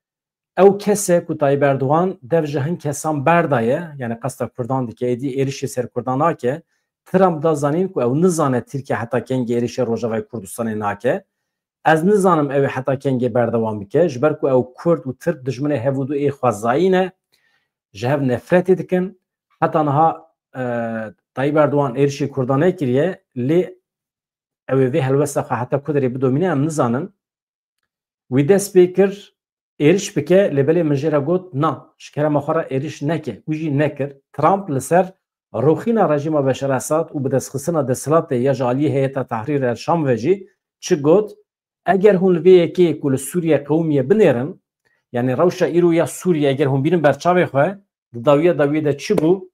Ew kes e ku Tayyip Erdogan dev ji hin kesan berdaye, yanî qesta Kurdan dike, êdî êrişê ser Kurdan nake. Trump da zanîn ku ew nizane Tirkiye heta kengî êrişê Rojavayê Kurdistanê nake. Ez nizanim ew ê heta kengê berdewam bike, ji ber ku ew Kurd û Tirk dijminê hev û du ê xwezayî ne, ji hev nefretê dikin. Heta niha, e, Tayyip Erdogan êrişê Kurdan nekiriye, lê ew ê vê helwesta xwe heta ku derê bidomîne, em nizanin. Wî dest pê kir êriş bike, lê belê min jê re got, na, ji kerema xwe re êriş neke. Wî jî nekir. Trump li ser rûxîna rejîma Beşar Esad û bidestxistina desthilatê ya ji aliyê Heyeta Tehrîr el Şam ve jî çi got? Eger hûn li vê yekê ku li Sûriye qewimiye binêrin, yanî rewşa îro ya Sûriye eger hûn bînin ber çavê xwe, di dawiya dawiyê de çi bû?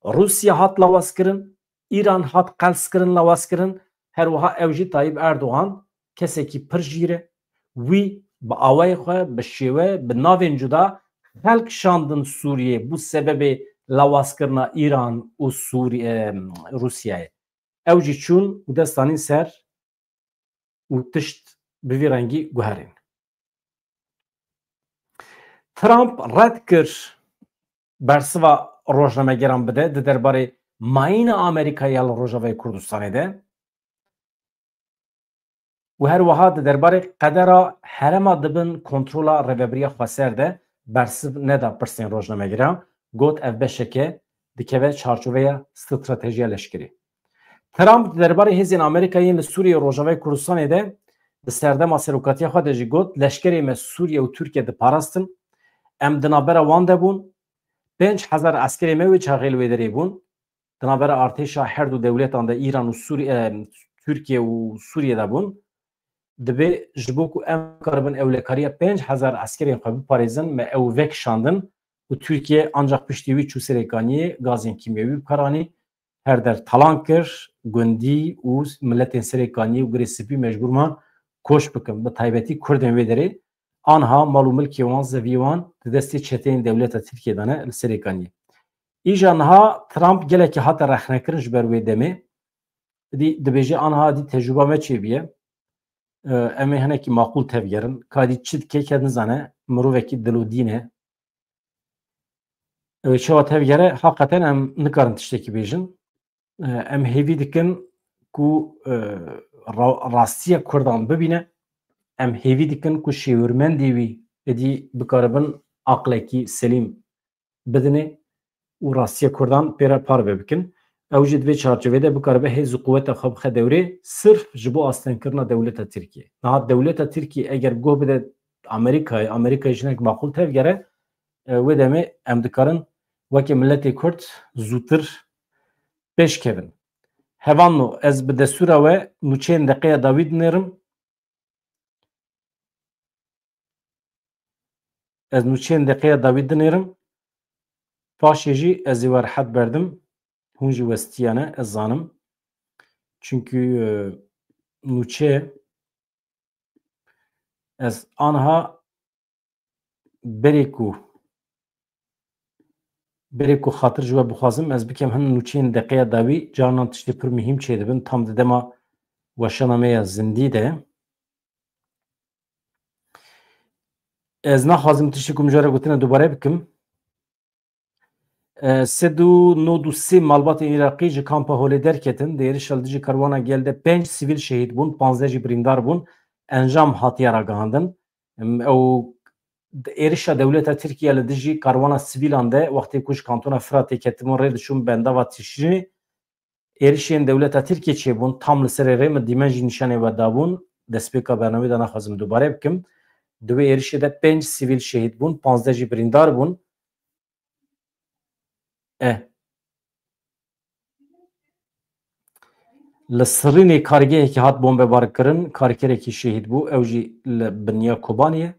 Rûsya hat lawazkirin, Îran hat qels kirin, lawaz kirin. Her wiha ew jî Tayyip Erdogan kesekî pir jîr e. Wî bi awayê xwe, bi şêwe, bi navên cuda xelk şandin Sûriyê bû sebebê lawazkirina Îran û Sûriye, Rûsyayê. Ew jî çûn û dest danîn ser û tişt bi vî rengî guherîn. Trump red kir bersiva rojnamegeran bide di derbarê mayîna Amerîkayê ya li Rojavayê Kurdistanê de û her wiha di derbarê qedera herêma di bin kontrola Rêvebiriya Xweser de bersiv neda pirsên rojnamegeran, got ev beşeke dikeve çarçoveya stratejiya leşkerî. Trump di derbarê hêzên Amerîkayê yên li Sûriyê û Rojavayê Kurdistanê de di serdema serokatiya xwe de jî got, leşkerê me Sûriye û Tirkiye diparastin. Em di navbera wan de bûn. Pênc hezar eskerê me wê çaxê li wê derê bûn. Di navbera artêşa her du dewletan de Îran û Sûriye, e, Tirkiye û Sûriye de bûn. Dibê ji bo ku em bikaribin ewlekariya pênc hezar eskerên xwe biparêzin, me ew vekişandin û Tirkiye ancaq piştî wî çû Serêkaniyê, gazên kîmyewî bi kar anî, her der talan kir, gundî û miletên Serêkaniyê û Girê Spî mecbûr man koç bikin, bi taybetî Kurdên wê derê. Anha mal û milkê wan, zeviyê wan di destê çeteyên dewleta Tirkiyê de ne li Serêkaniyê. Îja niha Trump gelekî hate rexnekirin ji ber wê demê. Dî dibêje anha dî tecrûba me çêbûye. E, em ê hinekî maqûl tevgerin. Ka dî çi dike ke nizane, mirovekî dilodîn e. Ew ê çawa tevgere, haqeten em nikarin tiştekî bêjin. E, em hêvî dikin ku, e, ra-, rastiya Kurdan bibîne. Em hêvî dikin ku şêwirmendê wî êdî bikaribin aqlekî selîm bidinê û rastiya Kurdan pê re parve bikin. Ew jî di vê çarçovê de bikaribe hêz û quweta xwe bixe dewrê, sirf ji bo astengkirina dewleta Tirkiyê. Niha dewleta Tirkiyê eger guh bide Amerîkayê, Amerîkayê jinek maqûl tevgere, e, wê demê em dikarin weke miletê Kurd zûtir pêş kevin. Hevalno, ez bi destûra we nûçeyên deqeya dawî dinêrim. Ez nûçeyên deqeya dawî dinêrim. Paşê jî ez ê we rehet berdim. Hûn jî westiyane, ez zanim. Çunkî, e, nûçe ez anha berê ku, berê ku xatir ji we bixwazim, ez bikem hin nûçeyên deqeya dawî, carinan tiştê pir muhîm çêdibin, tam di dema weşana me ya zindî de. Ez naxwazim tiştê ku min jare gotine dubare bikim. E, sed û nod û sê malbatên Iraqî ji kampa Holê derketin. Di êrişa li dijî karwana gel de pênc sivîl şehîd bûn, panzdeh jî birîndar bûn. Encam hatiye ragihandin. Em, ew êrişa dewleta Tirkiye li dijî karwana sivîlan de, wextê ku ji kantona Firatê ketibûn rê diçûn bendava Tişrînê, êrişên dewleta Tirkiye çêbûn, tam li serê rê min dîmen jî nîşanê we dabûn. Destpêka bernameyê de naxwazim dubare bikim. Di wê êrişê de pênc sivîl şehîd bûn, panzdeh jî birîndar bûn. E. Li Sirînê kargehekî hat bombebarkirin, karkerekî şehîd bû, ew jî li biniya Kobanê ye.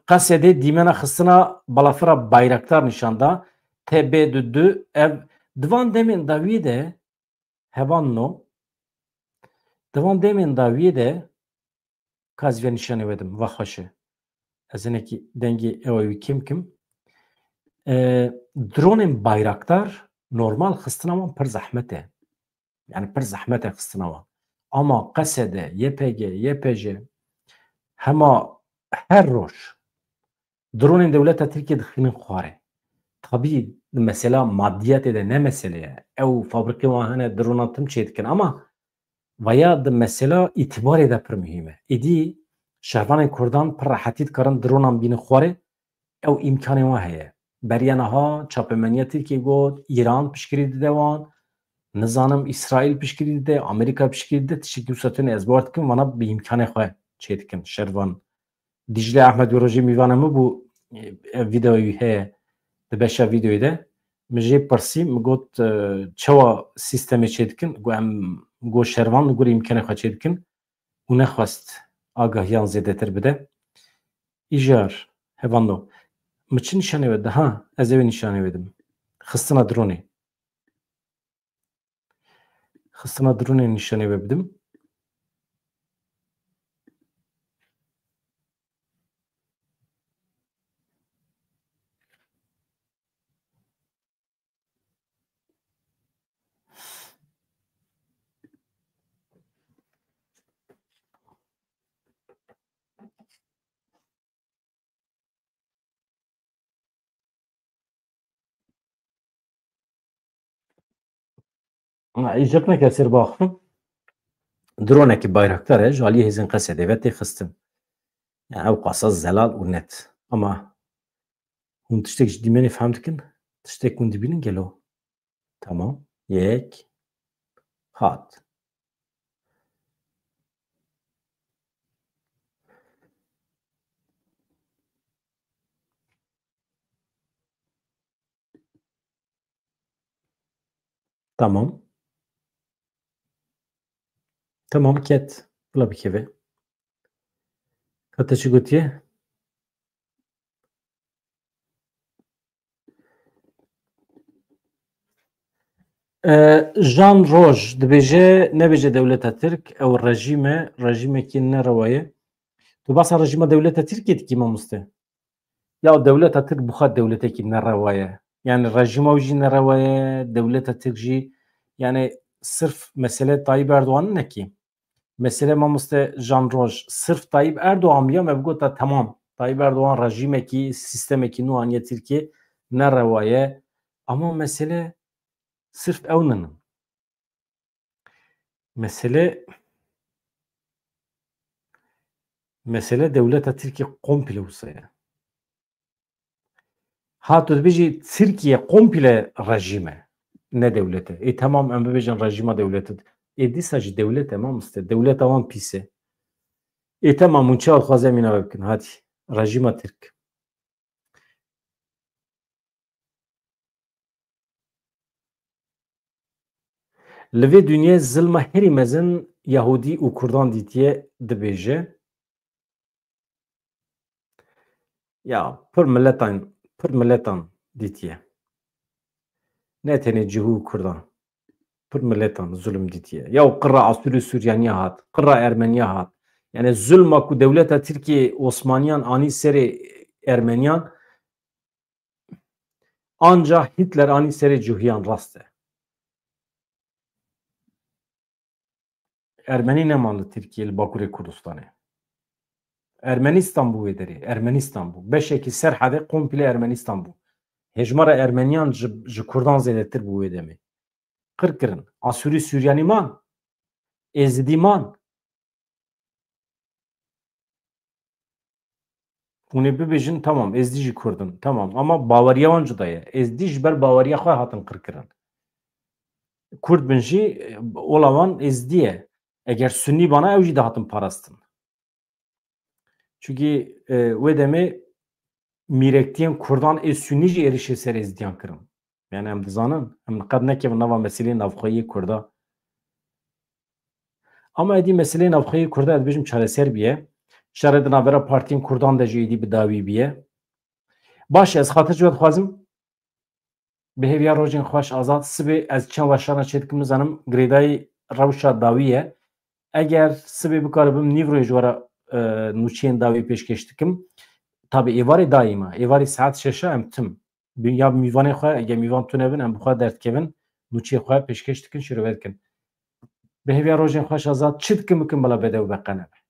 Qesedê dîmena xistina balafira Bayraktar nîşan da. T B du du ev di van demên dawiyê de hevalno, di van demên dawiyê de ka ez vê nîşanê we dim, va xweş e. Ez hinekî dengê ew ê wî kêm kim. E, dronên Bayraktar normal xistina wan pir zehmet e. Yani pir zehmet e xistina wan. Ama Qesede, Y P G, Y P J hema her roj dronên dewleta Tirkiye dixînin xwarê. Tabî di mesela madiyetê de ne mesele ye. Ew fabrikê wan hene, dronan tim çê dikin ama vaya di mesela îtibarê de pir muhîm e. Êdî şervanên Kurdan pir rehetî dikarin dronan bînin xwarê. Ew îmkanê wan heye. Beriya niha çapemeniya Tirkiyê got, Îran piştgirî dide wan, nizanim Îsraîl piştgirî dide, Amerîka piştgirî dide, tiştekî wisa tune ez bawer dikim, vana bi îmkanê xwe çê dikin. Şervan Dîcle Ehmed wê rojê mîvana min bû, ev vîdeoyê wî heye, di beşa vîdeoyê de. Min jê pirsî, min got, e, çawa sîstemê çê dikin? Got, em, got, şervan li gorî îmkanê xwe çê dikin. Û nexwest agahiyan zêdetir bide. Îjar, hevando, min çi nîşanê we da? Ha, ez ê wê nîşanê we dim. Xistina dronê. Xistina dronê nîşanê we bidim. Îcet neke ser baxifin. Dronekî bayraktar e, ji aliyê hêzên Qesedê ve tê xistin. Yani ew qasa zelal û net. Ama hûn tiştek ji dîmenê fehm dikin? Tiştek hûn dibînin gelo? Tamam. Yek. Hat. Tamam. Tamam, ket. Bila bikeve. Ka te çi gotiye? E, Jan Roj dibêje, nebêje dewleta Tirk, ew rejîm e, rejîmekî nerewa ye. Tu basa rejîma dewleta Tirkiyê dikî, mamoste? Ya dewleta Tirk bi xwe dewletekî nerewa ye. Yani rejîma wî jî nerewa ye, dewleta Tirk jî, yani sirf mesele Tayyip Erdogan nine ki. Mesele mamoste Jan Roj, sirf Tayyip Erdogan biya me bigota temam. Tayyip Erdogan rejîmekî, sîstemekî nû aniye Tirkiye, nerewa ye. Ama mesele sirf ew ninin. Mesele, mesele dewleta Tirkiye komple wisa ye. Ha, tu dibêjî Tirkiye komple rejîm e, ne dewlet e. Ê, temam, em bibêjin rejîma dewlet e. Ê, dîsa jî dewlet e, mamoste. Dewleta wan pîs e. Ê, temam, hûn çawa dixwaze em îna bikin? Hatî, rejîma Tirk. Li vê dinyê zilma herî mezin Yahûdî û Kurdan dîtiye, dibêje. Ya, pir miletan, pir miletan dîtiye. Ne tenê cihû Kurdan. Pir miletan zulm dîtiye. Ya qirra Asûrî Sûryaniya hat, qirra Ermeniya hat. Yani zulma ku dewleta Tirkiye Osmaniyan anî serê Ermeniyan, anca Hitler anî serê Cihûyan, rast e. Ermenî neman li Tirkiye, li Bakurê Kurdistanê. Ermenîstan bû wê derê, Ermenîstan bû. Beşekî Serhedê komple Ermenîstan bû. Hejmara Ermeniyan ji, ji Kurdan zêdetir bû wê demê. Qir kirin. Asûrî Suryanî man. Êzidî man. Hûn ê bibêjin, tamam, Êzdî jî Kurd in. Tamam, ama baweriya wan cuda ye. Êzdî ji ber baweriya xwe hatin qirkirin. Kurd bin jî, e, ola wan Êzdî ye. Eger Sunnî bana, ew jî dihatin parastin. Çunkî, e, wê demê mîrektiyên Kurdan ê Sunnî jî êrişê ser Êzdiyan kirin. Yani em dizanin, em qet nekevin nava meseleyê navxweyî Kurda. Ama êdî meseleyê navxweyî Kurda, ez dibêjim, çareser biye. Şerê di navbera partiyên Kurdan de jî êdî bi dawî biye. Baş e, ez xatir ji we dixwazim. Bi hêviya rojên xweş, Azad. Sibê ez çend weşana çêdikim, nizanim girêdayî rewşa dawî ye. Eger sibê bikaribim nîvroyê ji we re, e, nûçeyên dawî pêşkêş dikim. Tabî êvarê dayî me. Êvarê saet şeşa em tim. Bi-, ya mîvanê xwe, eger mîvan tune bin, em bi xwe derdikevin, nûçeyê xwe pêşkêş dikin, şirove dikin. Bi hêviya rojên xweş, Azad. Çi dikim bikim, bila bedew beqene be.